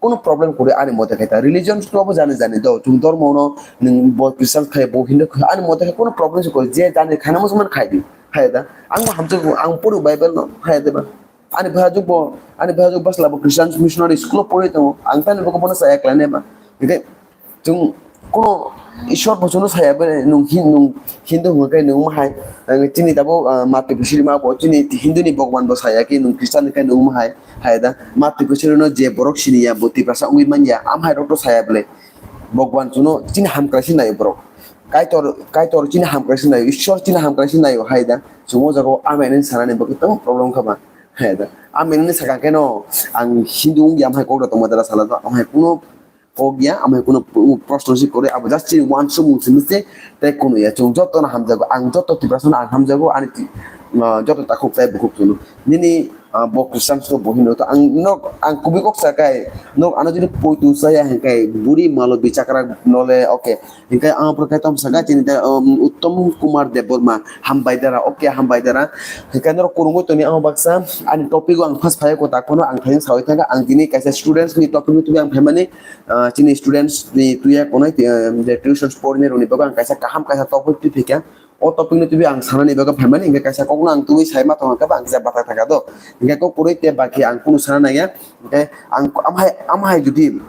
Kono problem kwrwi ani mote khe ta. Religion to abo jani jani do. Chwng dormo no nwng bo Christian khai, bo Hindu khai, ani mote khe kono problem se kwrwi. Je jani khaina musulman khai di. Hai da. Ang bo hamjak, ang poro Bible no. Hai da ba. Ani bhajak bo, ani bhajak basla bo Christian missionary school o pori tongo. Ang tani bo bono saya khlai ne ba. Hingke Chwng kono Ishwar bochono saya bene nwng hin-, nwng Hindu hwnka khe nwng mahai, ang chini tabuk, ah, matwi bwswrima bo chini Hindu ni Bhagwan bo saya khe nwng Christian hwnka khe nwng mahai, hai da matwi bwswrwino je borok siniya bo Tiprasa wngwi manya, amhai rok to saya bwle. Bhagwan chwngno chini hamkrai se naio borok. Kaitor, Kaitor chini hamkrai se naio, Ishwar chini hamkrai se naio, hai da. Chwng o jaga o amai nini sanani bagwi tamo problem wngkha ba, hai da. Amai nini sakha khe no ang Hindu wngya amhai kok da tongma dara sala do, amhai kuno kok ya, amhai kuno proshno se kwrwi, abo just chini uansukmung simi se tei kuno ya. Chwng jotono hamjago, ang joto Tiprasano ang hamjago, ani ti-, ah, joto takhuk tei bukhuk chwngno. Nini, ah, bo Christian so bo Hindu to ang nok, ang kubui kok sakai, nok ano jodi poitu saya hingkai buri malo bichakra nole, okay. Hingkai ang aphuru khe tamo sakha chini tei, um, Uttom Kumar Debbarma, hambai dara, okay, hambai dara. Hingkai norok kwrwngwi tongni ang baksa, ani topic o ang first phai ko tak phano ang thani sawi thangkha, ang tini kaisa students ni topic ni tubui ang phaimani, ah, chini students ni tuya konai, ah, je tuition porinai rokni bagwi ang kaisa kaham kaisa topic twi phikha. O topic ni tubui ang sanani bagwi phaimani, hingke kaisa kokno ang tubui sai ma tongkha ba ang kisa bathak thangkha do. Hingke kok kwrwi tei bakhi ang kunu sana nangya. Hingke ang amhai, amhai jodi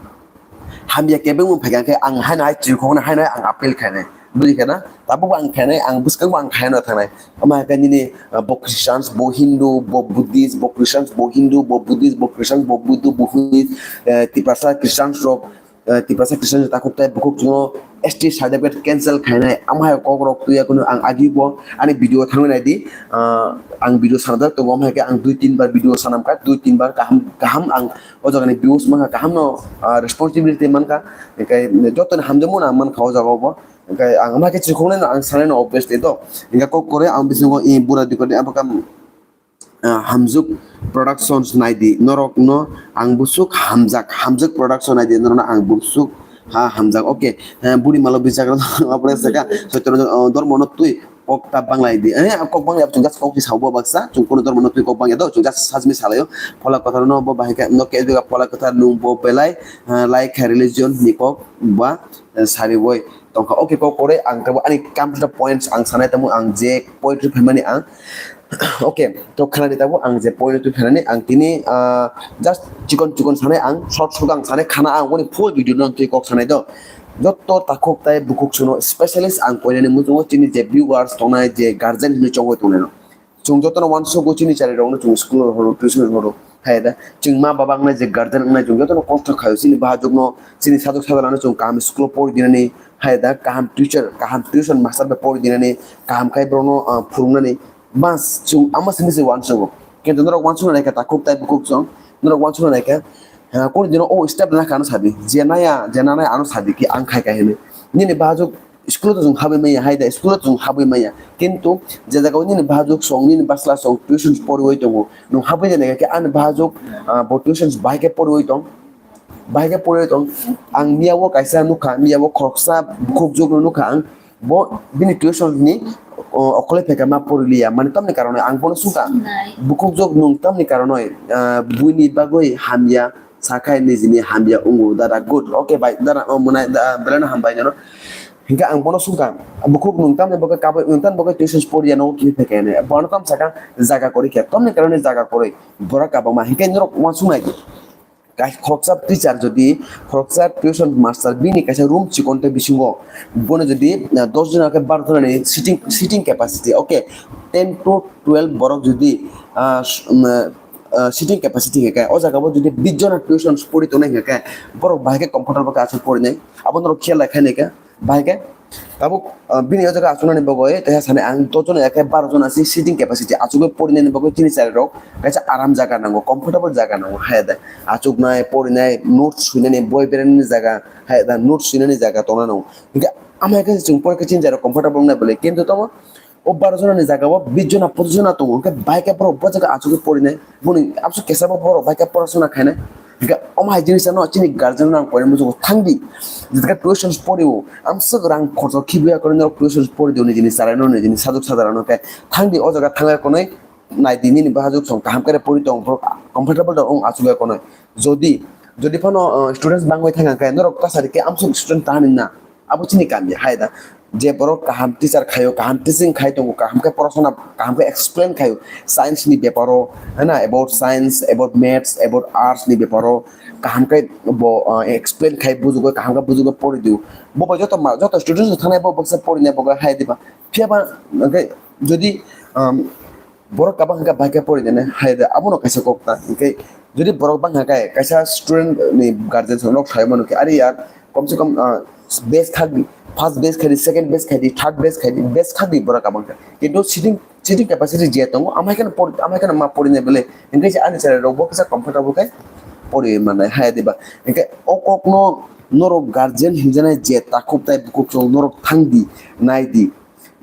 hamya kebengmung phaikha khe ang haino hai chirikhokno haino hai ang appeal khainai. Bwrwi kheno tabukbo ang khainai, ang bwskango ang khaino thangnai. Omo hai khe nini, ah, bo Christians, bo Hindu, bo Buddhist, bo Christians, bo Hindu, bo Buddhist, bo Christians, bo Buddhu, bo Buddhist, eh, Tiprasa Christians rok, eh, Tiprasa Christian takhuk tei bukhuk chwngno S T certificate cancel khainai. Omo hai kok rok twiya kunu ang agi bo ani video thangwi nai di. Ah, ang video sanajak tongo, omo hai khe ang dui tin bar video sanamkha, dui tin bar kaham kaham ang o jagani views mankha, kaham no, ah, responsibility mankha, hingke jotoni hamjakmano ang mankha o jaga o bo. Hingke ang ma khe chikhoknai no ang sanai no obviously to. Hingke kok kwrwi ang bisingo i bura dikoni abo kam, ah, Hamjuk Productions nai di, norok no ang busuk hamjak, Hamjuk Production nai di, norok no ang busuk ha hamjak. Okay, eh, buri malo bichakra apre saka soitoro, oh, dormo no twi kok ta banglai di. Eh, kok banglai, chwng just kok ti sabo baksa, chwng kono dormo no twi kok bangya do, chwng just sajmi salayo. Phola kwthar no bo bahai khe, no ke phola kwthar nung bo belai, eh, lai khe religion ni kok ba, eh, sari boi tongkha. Okay, kok kore ang kabo ani kam points ang sanai tamo ang je poetry phaimani ang. Okay, to khanani tabo ang je point tu khanani ang tini, ah, just chikon chikon sanai ang, short short ang sanai khana ang woni full video no twi kok sanai do. Jotto takhuk tai bukhuk suno specialist ang koinani muchungo chini je viewers tongnai je guardian hinwi chongwi tongnai no. Chwng jotono uansukgo chini chari rokno chwng school horo, tuition horo. Hai da chwng ma baba wngnai je guardian wngnai chwng jotono kosto khaio chini bhajukno, chini sajwk sajwlano chwng kaham school pori dinani, hai da kaham teacher, kaham tuition master bai pori dinani, kaham khai borokno, ah, phurungnani. Bas, chwng ama simi se uansukgo. Kintu norok uansukna naikha takhuk tai bukhuk chwng. Norok uansukna naikha, ha, kunu dino o step na kha ano sadi. Je naya, je nanai ano sadi ki ang khai khai hinwi. Nini bhajwk school o to chwng habwi manya, hai da school o to chwng habwi manya. Kintu je jaga o nini bhajwk song, nini bwsla song tuition poriwi tongo. Nwng habwi jani khe ani bhajwk, ah, bo tuition bahai khe poriwi tong. Bahai khe poriwi tong. Ang miya o kaisa nukha, miya o khoroksa bukhuk jwk no nukha ang. Bo bini tuition ni, o, okolai phaikha ma poriliya. Mani tamni karonoi ang bono sungkha. Nai. Bukhuk jwk nwng tamni karonoi, ah, buini bagwi hamya sakhai nijini hamya wngo dada good. Okay bai, dada o mwnai da, belai no hambai nono. Hinkhe ang bono sungkha. Bukhuk nwng tamni bagwi kabui, nwng tamni bagwi tuition poriya nogo kiphilwi phaikha hinwi. Bono tam sakha jaga kwrwi khe. Tamni karonoi jaga kwrwi. Borok kabangma. Hinkhe norok uansuknai. Kai-, khoroksa teacher jodi, khoroksa tuition master bini kaisa room chikon tei bisingo bono jodi, ah, dos jona khe baro jona ni sitting, sitting capacity, okay, ten to twelve borok jodi, ah, s-, um, ah, sitting capacity hingkhe o jaga o jodi bis jona tuition pori tongnai hingkhe borok bahai khe comfortable khe aswk porinai, abo norok khiyal lai khainai khe bahai khe Tabuk, ah, bini o jaga achuknani bagwi teisa sani ang dos jon ya khe baro jon asi sitting capacity achugwi porinani bagwi chini chari rok kaisa aram jaga nango, comfortable jaga nango, hai da achuknai, porinai, notes swinani, boi beranani jaga, hai da notes swinani jaga tongna nango. Hinkhe amai khe chwng porikha chini chari rok comfortable wngnai bwle, kintu tamo o baro jonani jaga o bis jona pochis jona tongo, hinkhe bai khe borok bo jaga achugwi porinai, boni abso kesa bo borok bai khe porasona khainai. Hinkhe omo hai jinis ano chini guardian rok ang koinai muchungo thangdi, jetka tuition porio, amswk rang khorcho khibiya koroi norok tuition pori di, nijini chwraino, nijini sajwk sajra no khe thangdi, o jaga thangya konoi naidi, nini bahajuk song kaham khe pori tong, borok comfortable da wng achugya konoi. Jodi, jodi phano, uh, students bangwi thangya khe norok kasari khe amswk student tahan na, abo chini kami hai da. Je borok kaham teacher khaio, kaham teaching khai tongo, kaham khe porasona, kaham khe explain khaio, science ni beparo, hai na, about science, about maths, about arts ni beparo, kaham khe bo, uh, explain khai bujugo, kaham khe bujugo pori dio. Bo bai joto ma-, joto students thangnai bo baksa porinai bo hai diba. Phiya ba, hwnkhe jodi, um, borok kabang hwnkhe bai khe pori dene hai da, abono kaisa kok ta. Hwnkhe jodi borok bang hwnkhe kaisa student ni guardian rok sai mano khe, "Are yaar, kom se kom, ah, batch khak di, first batch khai di, second batch khai di, third batch khai di, batch khak di borok kabang khe." Kintu sitting, sitting capacity je tongo, amai kheno por-, amai kheno ma pori nai bele. Hwnkhe se ani chwrai rok bo kisa comfortable khai pori manai hai diba. Hwnkhe o kok no norok guardian hinjanai je takhuk tai bukhuk chwng norok thang di, nai di.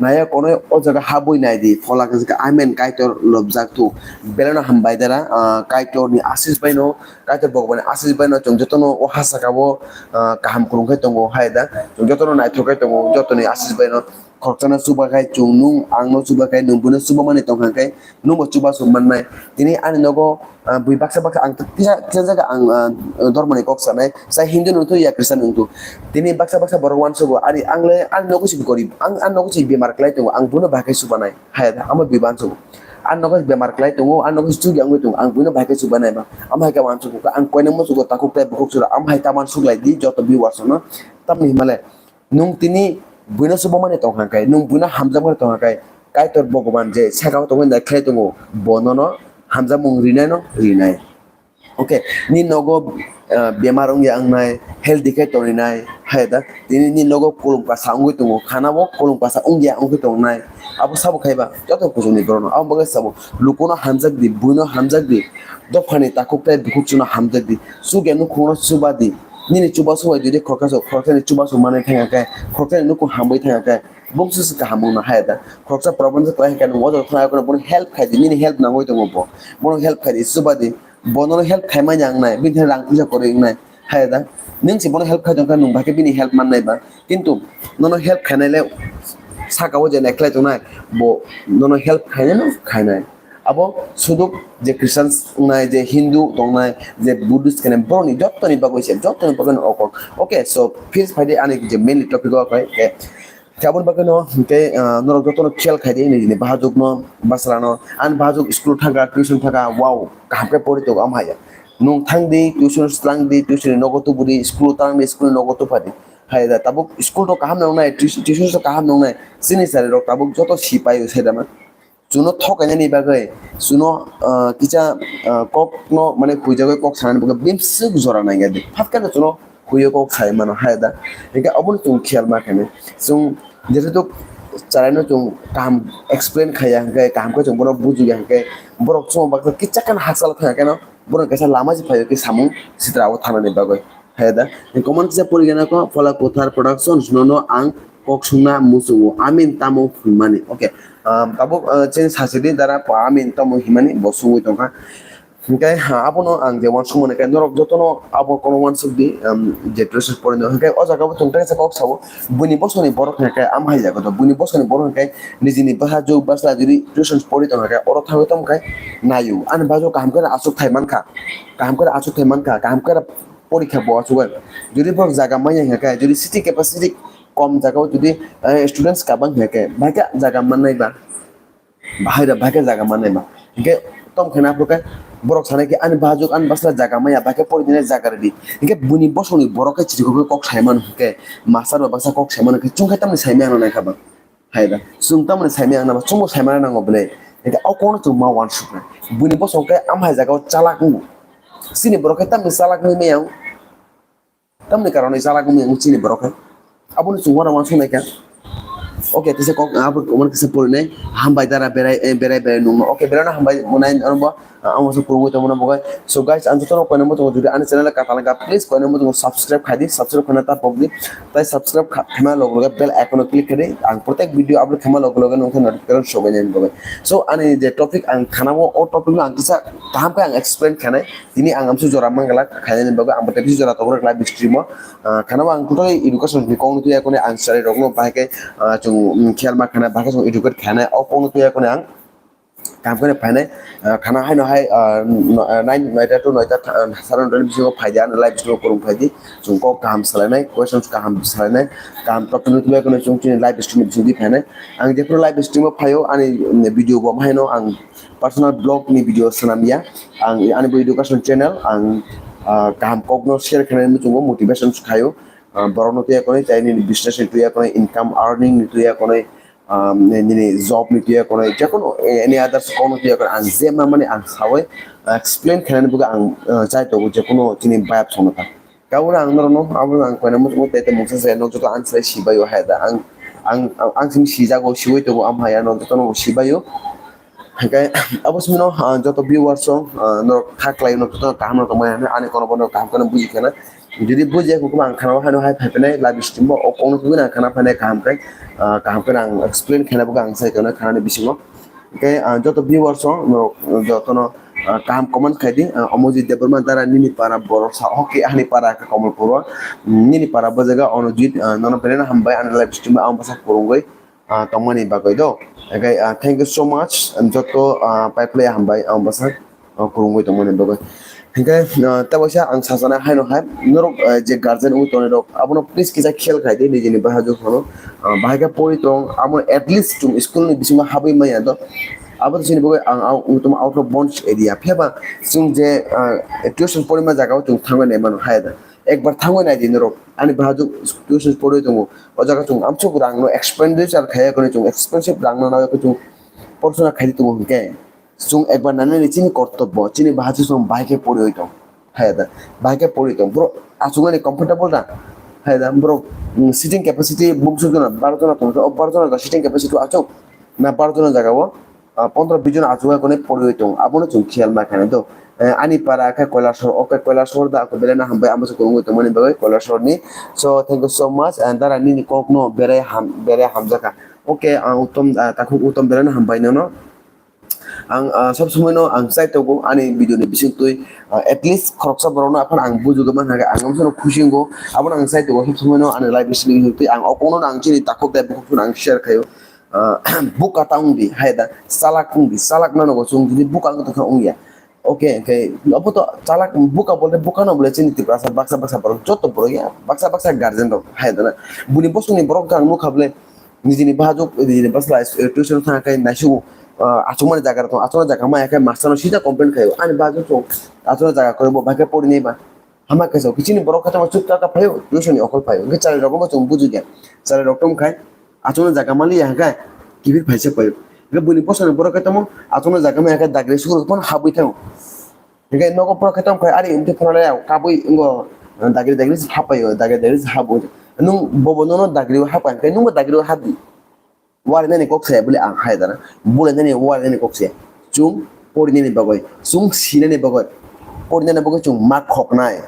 Naya kono o jaga habwi nai di, phola khe amen Kaitor lobjak tu. Beleno hambai dara, ah, Kaitor ni asis bai no, Kaitor Bhagwan ni asis bai no chwng jotono o ha saka o, ah, kaham kwrwng khe tongo hai da. Chwng jotono naithok khe tongo, jotoni asis bai no khoroksa no chuba khai chwng nung ang no chuba khai nung buino chuba mani tong kha khe. Nwngbo chubachu mannai. Tini ani nogo, ah, bui baksa baksa ang kisa, kisa jaga ang, ah, dhormoni kok sanai. Sa Hindu nungthu ya Christian nungthu. Tini baksa baksa borok uansugo. Ani ang le, ani nogo si gorib. Ang, ani nogo si bemar klai tongo. Ang buino bahai khe chubanai. Hai da, amo bui uansugo. Ani nogo bemar klai tongo. Ani nogo si chukya wngwi tongo. Ang buino bahai khe chubanai ba. Amo hai khe uansugo. Ang koinai musugo takhuk tai bukhuk sura. Amo hai ta uansuk lai di joto viewers no. Tamni himale. Nwng tini buino chubamani tong kha khe, nwng buino hamjakmani tong kha khe, Kaitor Bhagavan je saka o tongwi nai khlai tongo, bo nono hamjakmung rinai no rinai. Okay, ni nogo, ah, bemar wngya wngnai, healthy khe tongrinai, hai da? Tini ni nogo kolom kasa wngwi tongo, khana bo kolom kasa wngya wngwi tongnai. Abo sabo khai ba, joto kuchukni borok no. Abo bagwi sabo, lukuno hamjak di, buino hamjak di, dophani takhuk tai bukhuk chuno hamjak di, chukya nukhungno chuba di. Nini chubachu bai jodi khoroksa, khoroksani chubachu manwi thangya khe, khoroksani nukhung hamwi thangya khe, bongso se kaham wngna haya da. Khoroksa problem se klai khe, nwng o jaga thangya kheno bono help khai di, nini help nangwi tongo bo. Bono help khai di, chuba di. Bo nono help khai manya wngnai, bini thani rang puisa kwrwi wngnai, haya da. Nwng se bono help khai tong khe, nwng bai khe bini help mannai ba. Kintu nono help khainai le saka o je naikhlai tongnai, bo nono help khainai no khainai. Abo suduk je Christians wngnai, je Hindu tongnai, je Buddhist kene, borokni jottoni bagwi se, jottoni bagwi no okok. Okay, so, finish phaidi ani je mainly topic o khai, khe, khe aboni bagwi no, hinkhe, ah, norok jotono khiyal khaidi, nini bahajwk no, basra no, ani bahajwk school thangkha, tuition thangkha, wow, kaham khe pori tongo, am haya. Nwng thangdi, tuition slang di, tuition ni nogo tubudi, school tangdi, school ni nogo tuphadi. Hai da, tabuk school to kaham nongnai, tuition, tuition to kaham nongnai, chini chari rok tabuk joto sipai o sai da man. Chuno thokainani bagwi, chuno, ah, kisa, ah, kokno, mane, huijagwi kok sanani bagwi bimswk jora nangya di. Phatkhe no chuno huiyo kok sai mano, hai da. Hinkhe obono chwng khiyal ma khainai. Chwng jehetu chwraino chwng kaham explain khaiya hinkhe, kaham khe chwng bono bujiya hinkhe, borok chwngno bagwi kisa kheno hakchalo thangya kheno, borok kaisa lama se phaio khe samung sitra o thanani bagwi. Hai da, comment kisa pori gana ko, Phola Kuthar Productions nono ang kok sungna muchungo, amin tamo hwnmani. Okay, um, tabuk, uh, chini sachidi dara po amin tamo hwnmani bo sungwi tongkha. Hinkhe, ha, abono ang je uansukmani khe norok jotono abo kono uansuk di, um, je tuition pori no hinkhe o jaga bo chwng teisa kok sao, buini bosongni borok hinkhe am hai jaga to, buini bosongni borok hinkhe nijini bahajwk bwsla jodi tuition pori tongkha khe oro thangwi tongkha naio, ani bahajwk kaham khe achuk thai mankha, kaham khe achuk thai mankha, kaham khe porikha bo achugwi. Jodi borok jaga manya hinkhe, jodi seating capacity kom jaga o jodi, eh, students kabang hinkhe, bahai khe jaga mannai ba, bahai da bahai khe jaga mannai ba. Hinkhe tom khe na phuru khe borok sanai khe ani bahajwk ani bwsla jaga manya, bahai khe pori dinai jaga rwdi. Hinkhe buini bosongni borok khe chirikhok khe kok sai mano hinkhe, master ba baksa kok sai mano hinkhe, chwng khe tamni sai mano naikha ba. Hai da, chwng tamoni saimaya ang naba, chwngbo saimana nango bwle. Eke o kokno chwng ma uansuknai. Buini bosong khe am hai jagao chalak wngo. Chini borok khe tamni chalak wngwi maya wng. Tamni karonwi chalak wngwi maya wng chini borok khe. Abono chwng uansuk naikha. Okay, tisa kok abo comment kisa porinai. Hambai dara berai, eh, berai, berai nungno. Okay, berano hambai monai norbo. Ah, ang uansuk kurungwi tongmano bagwi. So guys, ang jotono koinai muchungo jodi ani channel katalangkha, please koinai muchungo subscribe khaidi, subscribe khaina ta pokdi. Tai subscribe kha-, khaima logo logo bell icon o click khaidi. Ang protek video upload khaima logo logo nungkha notification sobainani bagwi. So ani je topic ang khanao, o topic no ang kisa kaham khe ang explain khanai. Tini ang amsu jora manglak khainani bagwi, ang bwtwi bisi jora tongo live stream o. Ah, khana ang totally education ni kok nukya kone ang chari rok no bahai khe, ah, chung, mm, khel ma khana bahai khe chung educate khana o kok nukya kone ang kam kone phainai, ah, khana haino hai, ah, no-, ah, nine noita to noita tha-, ah, sara noita bisingo phaidi ano live stream o kurung phaidi chung kok kaham salainai, questions kaham salainai, kaham topic nukya kone chung chini live stream bisingo di phainai. Ang jephru live stream o phaio ani, mm, video bo haino ang personal blog ni video swnam ya. Ang ani bo education channel ang, ah, kaham kok no share khainai muchungo motivation khaio. Ah, borok no tuya konoi, tai nini business ni tuya konoi, income earning ni tuya konoi, um, nini job ni tuya konoi, jekono any others kok no tuya konoi, ang je ma mani ang sawi, ah, explain khainani bagwi ang, ah, chai tongo jekono chini bayap songno ta. Kauna ang norokno, abo ang koina muchungo tei tei mungsa se nok joto ang sai sibaio hai da. Ang, ang, ang, ang simi sijago, siwi tongo, am hai ano jotono sibaio. Hingke abo simi no, ah, joto viewers rok, ah, norok kha kwlai no joto kaham no tongmani ani kono bono kaham kono buji khana. Jodi buji ya kukuma ang khana hano hai phai phai nai live stream o, o kok no tubui na khana phai nai kaham khe, ah, kaham khe ang explain khaina bagwi ang sai kono khana ni bisingo. Hingke, ah, joto viewers rok norok joto no, ah, kaham comment khai di, ah, Omojit Debbarma dara nini para borok sa hoki ani para khe Kamalpur o, nini para bo jaga Onojit, ah, nono belai no hambai ani live stream o ang bwsa kurungwi, ah, tongmani bagwi do. Hingke, ah, thank you so much, joto, ah, pai phlai hambai ang bwsa, ah, kurungwi tongmani bagwi. Hingke, ah, tei waisa ang sasana haino hai norok, ah, je guardian wi tongnai rok abono please kisa khel khai di nijini bahai jok phano, ah, bahai khe pori tong abo at least chwng school ni bisingo habwi manya do. Abo to chini bagwi ang out, out of bounds area phiyaba chwng je, ah, tuition porima jaga o chwng thangwi nai mano hai da. Ekbar thangwi nai di norok ani bahai jok tuition porwi tongo. O jaga chwng amsuk rang no expenditure khaiya khe chwng expensive rang no naiya khe chwng porosona khai di tongo hwnkhe. Chwng ekbar nanani chini kortobbo, chini bahai chwng bahai khe poriwi tong. Hai da, bahai khe poriwi tong. Bro, achuknani comfortable da? Hai da, bro, mm, sitting capacity bumsok jona, baro jona tong, o baro jona da sitting capacity achuk? Na baro jona jaga o, ah, pondro bis jona achuk khe poriwi tong. Abono chwng khiyal ma khainai do. Eh, ani para khe Koilashahar, okay, Koilashahar da, ako belai no hambai, amo se kurungwi tongmani bagwi Koilashahar ni. So, thank you so much, and dara nini kok no berai ham, berai hamjakha. Okay, ah, Uttom, ah, takhuk Uttom belai no hambai nono. Ang, ah, sob somoi no ang chai tongo ani video ni bising twi, ah, at least khoroksa borok no aphano ang bujugo man hake ang amsano khusi wngo, abono ang chai tongo sob somoi no ani live bising twi ang okong no ang chini takhuk dai bukhuk no ang share khaio, ah, buka ta wng di hai da chalak wng di chalak no nogo chwng tini buka wng tongkha wng ya, okay, okay, obo to chalak buka bolte buka no bole chini Tiprasa baksa baksa borok joto borok ya baksa baksa guardian rok hai da na buni bosong ni borok ang nukha bole. Nijini bahai jok, nijini bwsla, eh, tuition thang khe naisugo, ah, achukmani jaga rok tongo, achukmani jaga maya khe master no sida complain khaio, ani bahai jok chwng achukmani jaga kwrwi bo bahai khe pori nai ba. Hama khe chwng kichini borok khe tamo chukcha khe phaio, tuition ni okol phaio, hwnkhe chwrai rok bo chwng buju khe, chwrai rok tong khai achukmani jaga maliya hwnkhe kiphil phaisa phaio, hwnkhe buini bwsani borok khe tamo achukmani jaga maya khe dagri sugrok phano habwi thango. Hingke nogo pora khe tong khai ari wngtwi phano le kabui wngo, dagri dagri se hapai o, dagri dagri se habo. Nung bobo nono dagri o hapai khe nungbo dagri o hapdi. Wari nani kok saya bole ang hai dana. Bole nani wari nani kok saya. Chung pori nani bagoi, chung si nani bagoi. Pori nani bagoi chung ma khok nai.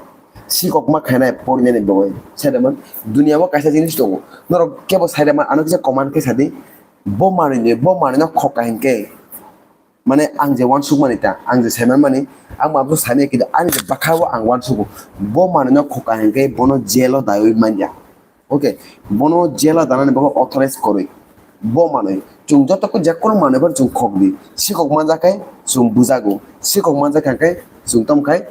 Si kok ma khainai pori nani bagoi. Sai da man dunia o kaisa jinis tongo. Norok kebo sai da man ano kisa command khe sadi. Bo manwi ni, bo manwi no khok ka hinkhe. Mane ang je uansuk mani ta, ang je saiman mani, ang bo aboni saimaya kida, ani je bwkha o ang uansugo, bo manwi no khok ka hinkhe bono jail o daiwi manya. Okay, bono jail o danani bagwi authorize kwrwi. Bo manwi, chwng joto khe jekono manwi phano chwng khok di, sikok manjak khe chwng bujago, sikok manjak khe chwng tamo khai,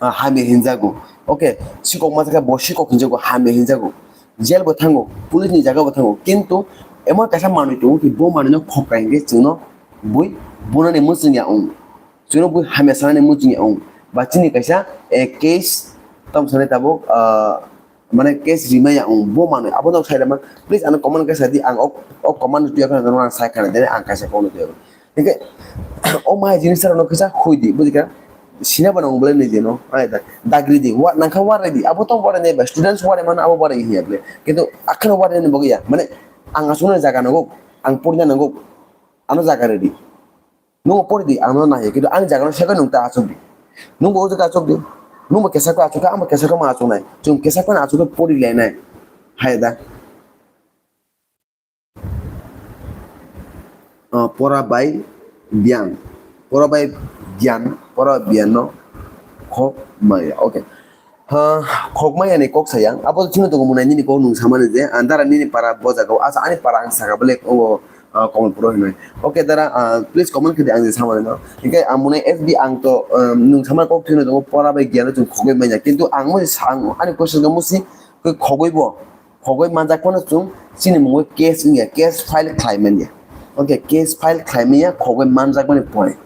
ah, hamya hinjago. Okay, sikok manjak khe bo sikok hinjago, hamya hinjago. Jail bo thango, police ni jaga bo thango. Kintu emon kaisa manwi tongo ki bo manwi no khok kai hwnkhe chwngno bui bunani muchungya wng. Chwngno bui hamya sanani muchungya wng. Ba chini kaisa, eh, case tamo sanai tabuk, ah, mane case rimaya wng bo manwi. Abono sai rema, please ano comment khe sai di, ang ok, ok comment tuya khana ang sai khana dene ang kaisa kokno tuya. Hingke o mai jinis rok no kisa hui di, bujikha? Sina ba nang bole ni jeno, ai da, dagri di, wa, nang kha warai di, abo to warai nai ba, students warai mano, abo warai hiya bole. Kintu akhano warai ni bagwi ya, mane, ang aswk no jaga nango, ang porina nango, ano jaga redi. Nungo pori di, ano nahi, kintu ani jaga no saka nung ta aswk di. Nungbo o jaga aswk di, nungbo kesa ko aswk kha, amo kesa ko ma aswk nai. Chung kesa ko na aswk ko pori le nai, hai da. Ah, pora bai biyan. Pora bai biyan. Pora biyan no khok maya. Okay. Ha, khok maya ni kok sayang. Abo chino tongo munai nini kok nung samani je. Andara nini para bo jaga o. Asa ani para ang saka bole o, ah, comment puro hinoi. Okay, dara, ah, please comment khede ang je samani no. Hinkhe ang munai F B ang to, um, nung samani kok chino tongo pora bai giyan no chung khogoi manya. Kintu ang mo sang ani question ga musi khogoi bo. Khogoi manjak phano chwng chini mungwi case wngya, case file khlai manya. Hwnkhe case file khlai manya khogoi manjakmani point.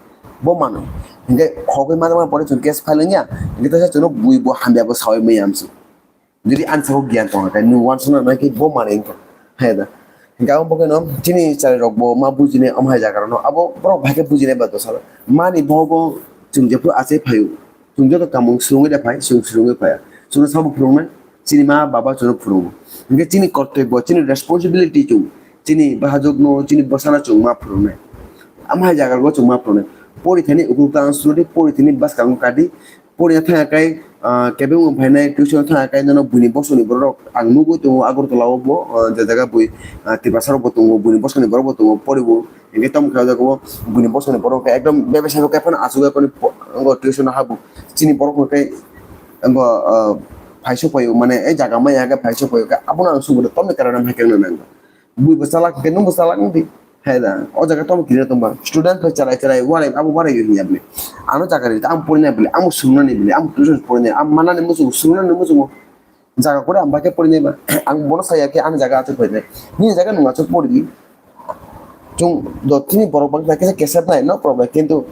Bo manwi. Hinkhe khogoi manjakmani point chwng case file wngya, hinkhe teisa chwngno bui bo hamya bo saui manya amsuk. Jodi ani sabo giyan tongkha khe nwng uansukna nangnai khe bo manwi wngkha. Hai da. Hinkhe abo bo kheno chini chwrai rok bo ma bujinai omo hai jaga rokno. Abo borok bahai khe bujinai ba dosa. Mani bohogo chwng jephru achai phaio. Chwng joto kamung swrwngwi da phai, chwng swrwngwi phaiya. Chwngno sabo phwrwngnai, chini ma baba chwngno phwrwngo. Hinkhe chini kortobbo, chini responsibility chwng, chini bahajwkno, chini bwsano chwng ma phwrwngnai. Amo hai jaga rokbo chwng ma phwrwngnai. Pori thani ukulok ta ang sulo di, pori thani bwskango kadi, pori thangya kai, ah, kebengma phainai, tuition thangya kai, nono buini bosongni borok rok ang nugwi tongo, Agartala o bo, ah, je jaga bui, ah, Tiprasa rok bo tongo, buini bosongni borok bo tongo, pori bo. Hinkhe tamo khe o jaga o buini bosongni borok khe ekdom bebesa khe phano achugwi khe bo tuition o habu. Chini borok hwnkhe bo, ah, phaisok phaio, mane, eh, jaga maya khe phaisok phaio khe abono ang sugo de, tamni karana hai khe wngna nango. Bui bo chalak khe nwng bo chalak wng di. Hai da, o jaga tamo kiri tongba. Student bai chalai chalai warai abo warai yo hinya bini. Ano jaga ri ta ang porinai bini, amo sungnani bini, amo tuition porinai, amo manani muchungo, sungnani muchungo. Jaga kore ang bai khe porinai ba. Ang bono saya khe ani jaga achuk porinai. Nini jaga nwng achuk pori di. Chwng do tini borok bangkha khe kesep nai, no problem. Kintu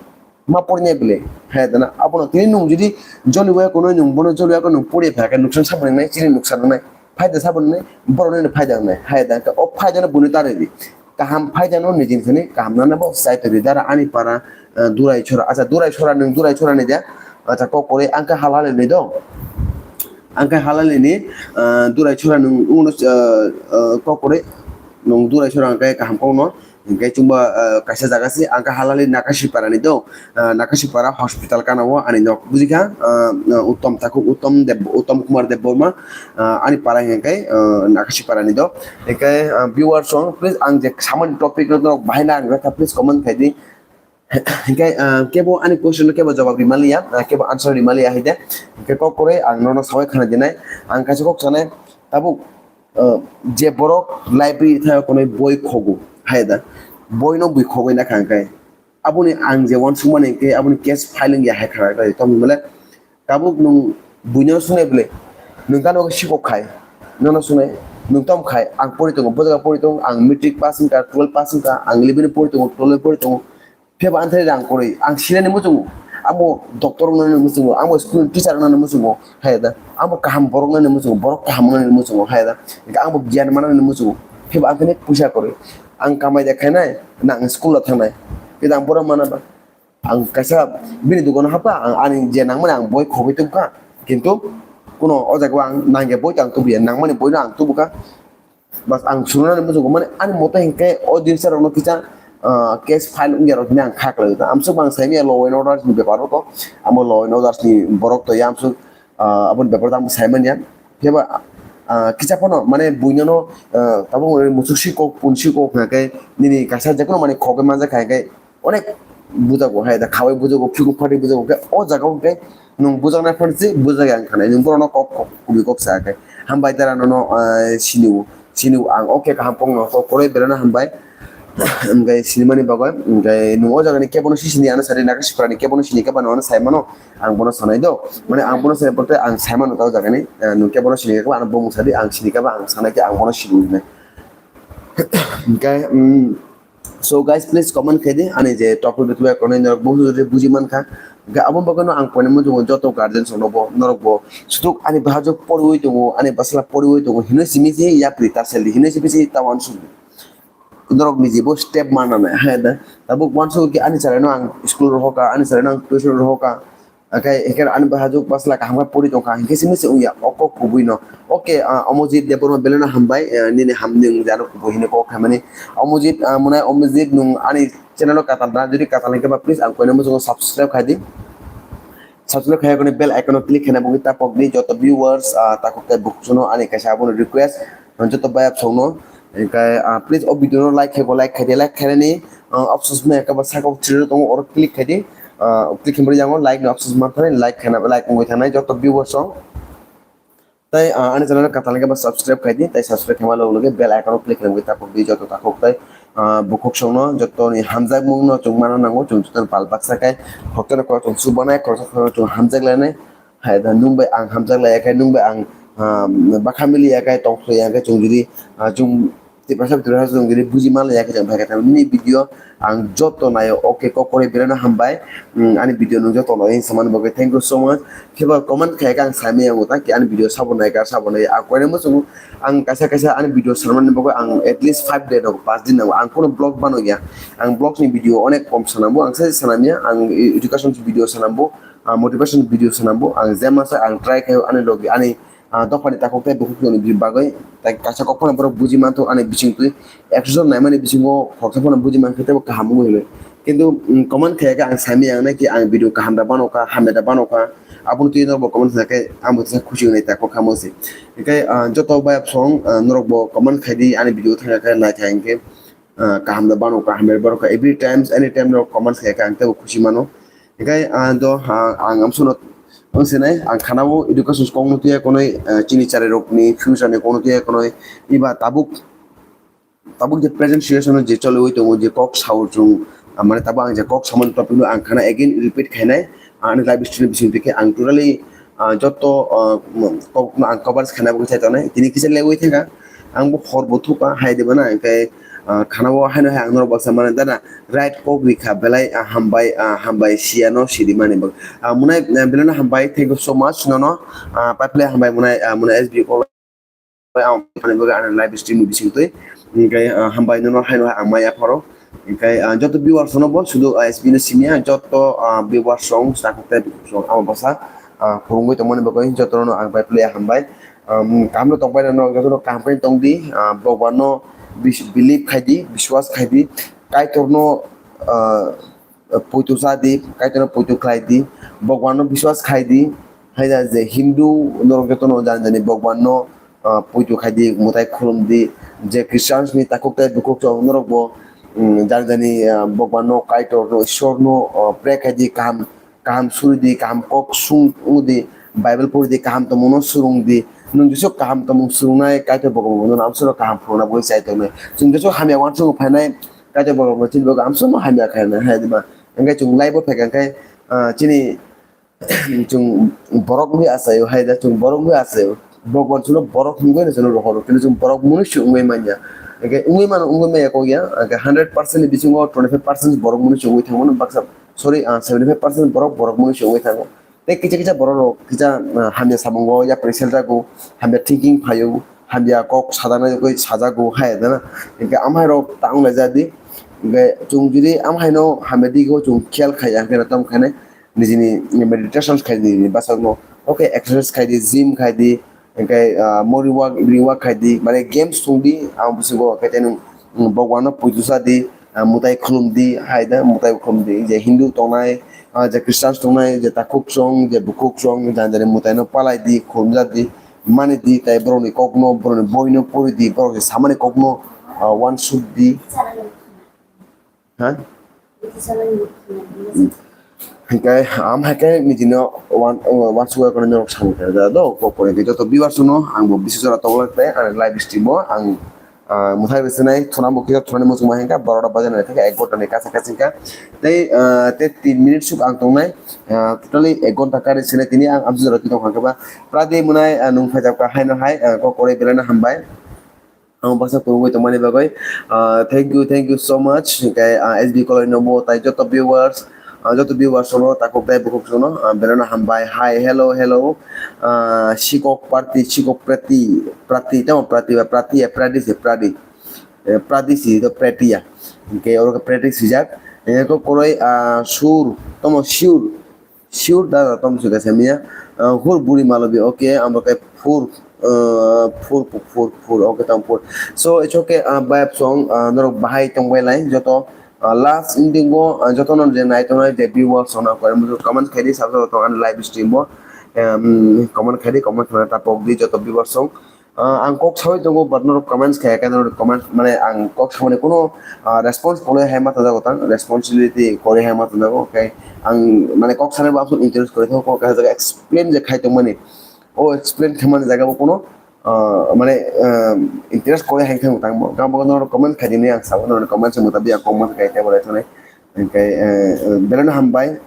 ma porinai bele. Hai da na. Abono tini nwng jodi joli waya kono nwng bono joli waya kono nwng pori pha khe nuksan sabo nai, chini nuksan nai. Phaida sabo nai, borok nai phaida nai. Hai da khe o phaida no buni ta ridi. Kaham phaida no nijin khani kaham nana bo sai to ri dara ani para, eh, Durai Chora. Acha Durai Chora nwng Durai Chora ni de. Acha kok kore ang khe halale ni do. Ang khe halale ni, eh, Durai Chora nwng uno, eh, eh, kok kore nwng Durai Chora ang khe kaham kok no. Hingke chwngbo, eh, kaisa jaga se ang khe halale Nakasipara ni do. Ah, Nakasipara hospital kana o ani nok. Buji kha? Ah, Uttom Takhuk, Uttom Deb-, Uttom Kumar Debbarma, ah, ani para hingke, ah, Nakasipara ni do. Hingke, ah, viewers song, please ang je samani topic no norok bahai na ang kha, please comment khai di. Hingke, ah, kebo ani question no kebo jawab ri maliya, ah, kebo answer ri maliya hai de. Hingke kok kore ang nono sawai khana dinai. Ang kaisa kok sanai, tabuk, ah, je borok library thaio konoi boi khogo, hai da. Boi no bui khogoi na kha hingke. Aboni ang je uansukmani hingke aboni case file wngya hai khara khe tongmani bole tabuk nwng buino swngnai bole nwng gana o sikok khai nono swngnai nwng tom khai ang pori tongo bo jaga pori tongo ang matric pass wngkha twelve pass wngkha ang eleven pori tongo twelve pori tongo phebo anthai rang kwrwi ang sinani muchungo amo doctor wngnani muchungo amo school teacher wngnani muchungo hai da amo kaham borok wngnani muchungo borok kaham wngnani muchungo hai da ang bo giyan manani muchungo phebo anthai puisa kwrwi ang kamai da khainai. Nang school o thangnai. Khe ang bono mana ba. Ang kaisa bini dukano hapkha, ang ani je nangmani ang boi khogwi tubkha. Kintu kuno o jaga o ang nangya boi tang tubuya, nangmani boino ang tubukha. Bas ang sungnani muchungo mani ani moto hinkhe o dinsa rokno kisa, ah, case file wngya rok hinwi ang kha kwlai. Amsuk ang saimanya law and order ni bepar o to. Amo law and order ni borok to ya amsuk, ah, aboni bepar o ang saimanya. Phiya ba, ah, kisa phano mane buino no, ah, tabuk muchuk si kok, pun si kok hwnkhe nini kaisa jekono mane khogwi manjak hai khe onek bujago hai da khawai bujago, phikuk phatwi bujago khe o jaga o khe nwng bujaknai phano se bujak ya wngkha nai, nwng borokno kok kok kubui kok sa khe hambai dara nono, ah, sini o, sini o ang okay kaham kokno kok kwrwi belai no hambai. Hwnkhe sinimani bagwi hwnkhe nwng o jagani kebono si sini ano sari Nakasipharani kebono sini khe bano ano sai mano. Ang bono sanai do, mane ang bono sanai porte ang sai mano ta o jagani, eh, nwng khe bono sini khe ano bumung sadi ang sini khe ba ang sanai khe ang bono sini hinwi. Hingke, mm, so guys, please comment khai di ani je topic rok twibai konai norok bo jodi buji mankha. Hingke abo bagwi no ang poino muchungo joto guardians rokno bo norok bo sutuk ani bahajwk poriwi tongo ani bwsla poriwi tongo hinwi simi se yapri ta seldi hinwi simi se ta uansukdi. Norok ni jebo step mananai hai da. Tabuk uansukgo khe ani chwraino ang school rohorkha, ani chwraino ang tuition rohorkha. Akai hinkhe ani bahajuk basla kaham khe pori tongkha, hinkhe simi se wngya o kok kubui no. Oke, ah, Omojit Debbarma belai no hambai, ah, nini hamni wngya no kubui hino kok hamani. Omojit, ah, mwnai Omojit nwng ani channel o katal na, jodi katal hinkhe ba please ang koino muchungo subscribe khai di. Subscribe khai kone bell icon o click khaina bugwi tapok di joto viewers, ah, takhuk tai bukhuk sono ani kaisa abono request, ah, joto bayap songno. Hinkhe, ah, please o video no like khai bo like khai di, like khainani, ah, options maya khe ba sakao three tongo oro click khai di. Ah, click khaimani yango like ni options manthani like khaina like wngwi thangnai joto viewers song. Tai, ah, ani channel katal khe ba subscribe khai di, tai subscribe khaima logo logo bell icon o click khaimani tapok di joto takhuk tai, ah, bukhuk songno joto ni hamjakmung no chwng mano nango, chwng joto ni pal baksa khai khoroksa khorok chwng chubanai, khoroksa khorok chwng hamjak lainai. Hai da nwng bai ang hamjak laiya khe, nwng bai ang, ah, bakha mili ya khe, tong soi ya khe, chwng jodi, ah, chwng Tiprasa Tiprasa chwng jodi buji man laiya khe, chwng phai khe tamo nini video ang joto naio. Oke, kok kwrwi belai no hambai. Mm, ani video nwng joto naio samani bagwi thank you so much. Khe ba comment khai khe ang sai maya wngkha ki ani video sabo nai kha, sabo nai. Ang koine muchungo ang kaisa kaisa ani video sanmani bagwi ang at least five day nango, pas din nango. Ang kono vlog bano ya. Ang vlog ni video onek kom sanambo, ang sai sanamya, ang education video sanambo. Ah, motivation video sanambo ang jema sa ang try khaio ani logi ani, ah, dophani takhuk tei bukhuk ni bagwi tai kaisa kok phano borok buji manthok ani bisingtwi ekso jon naimani bisingo khoroksa phano buji mankhe teibo kaham wngwi hwnwi. Kintu, mm, comment khaikhe ang saimaya wngnai ki ang video kaham da bano kha, hamya da bano kha, aboni twi norokbo comment khaikhe ang bo teisa khusi wngnai takhuk kha mose. Hinkhe, ah, joto bayap song, ah, norokbo comment khaidi ani video thangkhe naithai hinkhe, ah, kaham da bano kha, hamya da bano kha, every times, any time norok comment khaikhe ang teibo khusi mano. Hinkhe, ah, do, ah, ang amsono wngsinai, ang khanao education kokno tuya konoi, ah, chini charirokni future ni kokno tuya konoi, iba tabuk, tabuk je present situation je choliwi tongo, je kok sao chwng, ah, mane tabuk ang je kok samani topic no ang khana again repeat khainai, ah, ani live stream bising twi khe ang totally, ah, joto, ah, kok no ang cover khaina bagwi chai tongnai, tini kisa lewi thangkha, ang bo hor bo thukha, hai de bana, hinkhe, ah, khanao haino hai ang norok baksa mano dana right kok rikha belai, ah, hambai, ah, hambai siya no sidi mani bo. Ah, munai, ah, belai no hambai, thank you so much nono, ah, pipeline hambai munai, ah, munai S B kok ang thani bagwi ani live stream ni bising twi. Hinkhe, ah, hambai nono haino hai ang maya pharo. Hinkhe, ah, joto viewers no bo sudu, ah, S B no simiya, joto, ah, viewers song, sakuk tei song amo bwsa, ah, phurungwi tongmani bagwi joto no ang pipeline hambai. Um, kaham no tongpai rano, joto no kaham khe tongdi, ah, Bhagwan no bis-, believe khaidi, biswas khaidi, Kaitor no, ah, poito cha di, Kaitor no poito khlai di, Bhagwan no biswas khai di, hai da je Hindu norok joto no jani jani Bhagwan no, ah, poito khai di, mwtai khulum di, je Christians ni takhuk tei bukhuk chwng norok bo, um, jani jani, ah, Bhagwan no, Kaitor no, Ishwar no, ah, pray khai di, kaham kaham suri di, kaham kok sung di, Bible pori di, kaham tongmung no surung di. Nwng jesu kaham tongmung surungnai Kaitor Bhagwan no amsoro kaham phuruna bui chai tongnai. Chwng jesu hamya wansuk phainai Kaitor Bhagwan no chini bagwi amsoro hamya khainai hai di ma. Hingkhe chwng live o phaikha khe, ah, chini chwng borok wngwi achaio hai da, chwng borok wngwi achaio. Bhagwan chwngno borok wngwi no chwngno rohoro, kintu chwng borok mwnwi se wngwi manya. Hingkhe wngwi mano, wngwi manya kok ya, hingkhe hundred percent ni bisingo twenty five percent borok mwnwi se wngwi thangmano baksa. Sorry, ah, seventy five percent borok, borok mwnwi se wngwi thango. Tei kisa kisa borok rok kisa, ah, hamya samungo yapri seljago, hamya thinking phaio, hamya kok sajaknai koi sajago hai da na. Hingkhe amhai rok ta wnglaijak di. Hingkhe chwng jodi amhai no hamya digo chwng khiyal khaiya hingkhe no tamo khainai nijini meditation khai di bwsakno. Okay, exercise khai di, gym khai di, Hingkhe, ah, morning walk, evening walk khai di, mane games thung di, ang bisingo khe tei nwng, mm, Bhagwan no pujo sa di, ah, mwtai khulum di, hai da mwtai khulum di, je Hindu tongnai, ah, je Christians tongnai, je takhuk chwng, je bukhuk chwng, jani jani mwtai no palai di, khulum ja di, mani di, tai borok ni kok no, borok ni boi no pori di, borok ni samani kok no, ah, wansuk di. Ha? Hingke, am hai khe nijino wan-, wansuk ya kono norok samung khe da do, kok kore khe joto viewers no ang bo bisi jora tong lai tei ang live stream o ang, ah, mwthai rwchwnai thuna bo kisa thunani muchungma hingka barota baja nai thangkha ek ghonta ni kasa kasa hingka tei, ah, tei tin minute suk ang tongnai, ah, totally ek ghonta kari sinai tini ang amsuk jora tong kha ba pradi mwnai, ah, nwng phaijak kha haino hai, ah, kok kore belai no hambai. Ang baksa phunugwi tongmani bagwi, ah, thank you, thank you so much. Hingkhe, ah, S B Koloi no bo tai joto viewers, ah, joto viewers no takhuk tei bukhuk no, ah, belai no hambai. Hi, hello, hello. Ah, Sikok Party, Sikok Prati, Prati, tamo Prati ba Prati ya, Prati se Prati. Eh, Prati si to Prati ya. Hingkhe oro khe Prati sijak. Hingkhe kok koroi, ah, Sur, tamo Sur. Sure da, da, tom suda samia. Uh, hur buri malobi, okay, amo kai phur, uh, phur, phur, phur, phur, okay, tam phur. So, it's okay, uh, bayap song, uh, norok bahai tong bai lai, joto, uh, last ending o, uh, joto non je nai tongnai je viewers song na kore, mujo comment khaidi, sabsa tong ani live stream o, um, comment khaidi, comment khana tapok di, joto viewers song. Ah, ang kok sawi tongo, but norok comments khe, khe norok comment, mane, ang kok samani kuno, ah, response kore hai ma tongjago tang, responsibility kore hai ma tongjago, okay? Ang, mane, kok sanai bo aswk interest kore thok, kok kaisa jaga explain je khai tongmani, o explain khaimani jaga bo kuno, ah, mane, ah, interest kore hai thang tang bo, gam bo norok comment khai dini, ang sabo norok comment se mutabik ang kok ma khai tei bo lai thani, hingke, eh, eh, belai no hambai.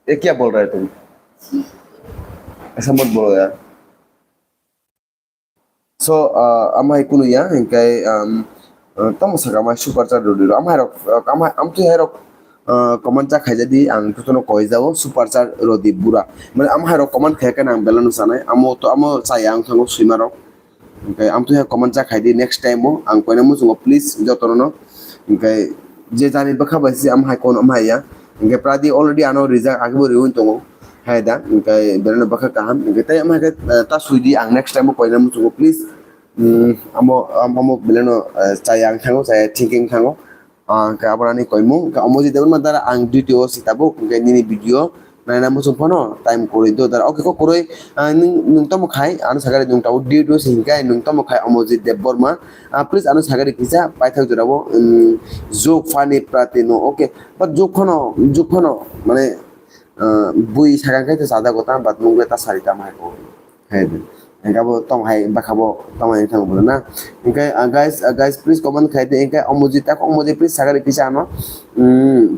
Ye kya bol raha hai tum? Aisa mat bolo yaar. So, ah, amhai kunu ya, hingkai, um, ah, tamo saka amhai super chat rodi ro. Amhai rok, ah, amhai, amtwi hai rok, ah, comment cha khaijadi, ang tutono koi jao, super chat rodi bura. Mane amhai rok comment khaikhe nang belano sanai, amo to, amo chaya ang thango swima rok. Hingkai amtwi hai comment cha khaidi next time o, ang koina muchungo please jotono no. Hingkai je jani bwkha bai se amhai kono amhai ya. Hingkai pradi already ano rijak agebo riwi tongo. Hai da, hingke bereno bwkha kaham, hingke tei ama khe, eh, ta suidi ang next time o koina muchungo, please. Hmm, amo, am-, amo beleno, eh, chaya ang thango, chaya thinking thango. Ah, hingke abo ani koimung, hingke omo je debor ma dara ang duty o si tabuk, hingke nini video naina muchung phano time kwrwi do dara. Okay, kok kwrwi, ah, nwng, nwng tamo khai, ano sagari nwng tabuk duty o si hingke nwng tamo khai omo je Debbarma. Ah, please ano sagari kisa paithak jora o, hmm, joke funny prati no, okay. But joke phano, joke phano, mane, ah, bui sakang khe chajago ta, but nung le ta sari tamo hai ko. Hai de. Engka bo tong hai, bwkha bo tong hai thang bo na. Engkai, ah, guys, ah, guys, please comment khai de. Engkai omoji ta, omoji please sagari kisa ano. Hmm.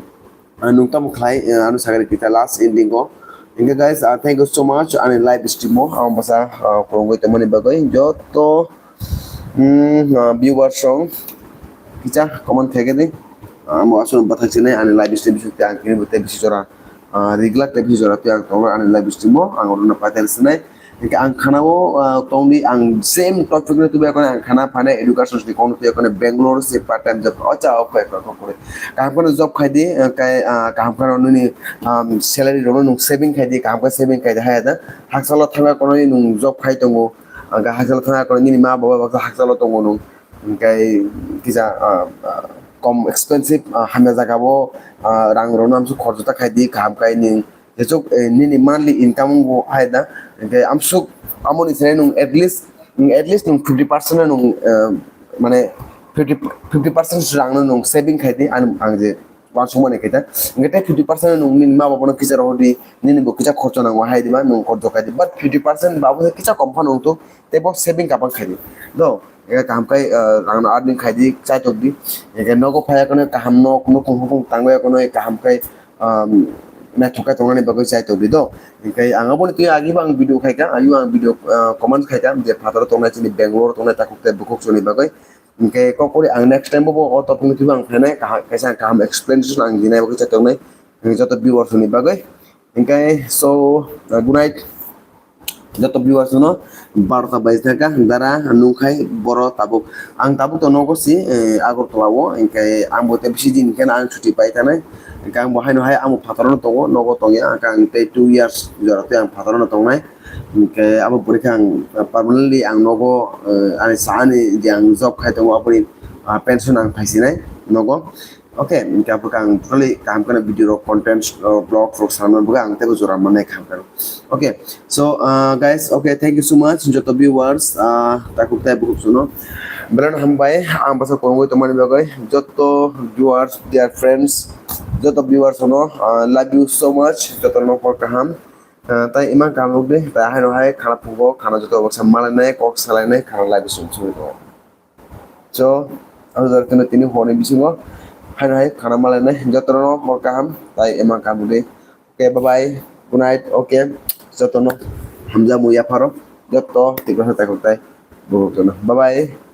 Ah, nung tamo khlai, ah, ano sagari kisa last ending o. Engkai guys, ah, thank you so much. Ani live stream o, ang basa, ah, kwrwngwi tongmani bagwi. Joto Hmm, ah, viewers rok kisa comment khaikhe di. Ah, amo aswk bwthai sinai ani live stream bising tei ang kini bo tei bisi jora, ah, rijak tei bisi jora tei ang tongo ani live stream o ang oro no paithak sinai. Hingke ang khana o, ah, tongdi ang same topic no tubu ang khana phane education ni kono tubu Bangalore se part time job. Acha, okay, okay, okay. Kaham kheno job khai di, ah, kai, ah, kaham kheno nini, um, salary rok no nung saving khai di, kaham khe saving khai di hai da. Hakchalo thangna kono nung job khai tongo. Ang khe hakchalo thangna kono nini ma baba baksa hakchalo tongo nung. Hingke kisa, ah, ah, kom expensive, ah, hamya jaga bo, ah, rang rok no amsuk khorjo ta khai di kaham khai ni. Jesuk, eh, nini monthly income bo hai da. Hingke amsuk amoni sene nung at least, at least nung fifty percent no nung, eh, mane fifty, fifty percent rang no nung saving khai di ang, ang je uansukmani khe ta. Hingke tei fifty percent nwng nini ma babono kisa rohor di, nini bo kisa khorcho nango hai di ba, nwng khorcho khai di. But fifty percent babo se kisa kom phano wngthok, tei bo saving kabang khai di. Do, hingke kaham khai, ah, rang no earning khai di, chai tok di. Hingke nogo phai ya kono kaham nok, nukung hukung tangwi ya kono kaham khai, um, naithok khai tongnani bagwi chai tok di do. Hingke ang aboni twi agi bo ang video khai kha, ayu ang video, ah, comment khai kha, je phataro tongnai chini Bangalore tongnai takhuk tei bukhuk chini bagwi. Hingke kokori ang next time bo o topic ni thwibo ang phainai, kaha-, kaisa ang kaham explanation ang dinai bo kisa tongnai, hingke joto viewers ni bagwi. Hingke so, uh, good night joto viewers no, barota bai thaka dara nungkhai boro tabuk. Ang tabuk to nogo si, eh, Agartala o, hingke ang bo tei bisi din hingke ang chuti pai tanai. Hingke ang bo haino hai ang bo phataro no tongo, nogo tongya, hingke ang tei two years jora tei ang phataro no tongnai. Hingke abo pore khe ang, uh, permanently ang nogo, uh, ani sa ani je ang job khai tongo aboni, uh, pension ang phaisinai nogo. Okay, hingke abo khe ang totally kaham kheno video rok, content, uh, vlog rok sanma bagwi ang teibo jora mannai kaham kheno. Okay, so, uh, guys, okay, thank you so much joto viewers, uh, takhuk tei bukhuk suno. Belai no hambai ang bwsa kwrwngwi tongmani bagwi joto viewers, dear friends, joto viewers no, uh, love you so much, joto no hor kaham. Ah, tai imang kaham nukdi, tai haino hai khana phungo, khana joto baksa malainai, kok salainai, khana lai bising song tongo. So, ang jora tino tini horni bisingo haino hai khana malainai, jotono hor kaham, tai imang kaham nukdi. Okay, bye bye, good night, okay, jotono hamjakmung yapharo, joto tikra sa tai khok tai, bye bye.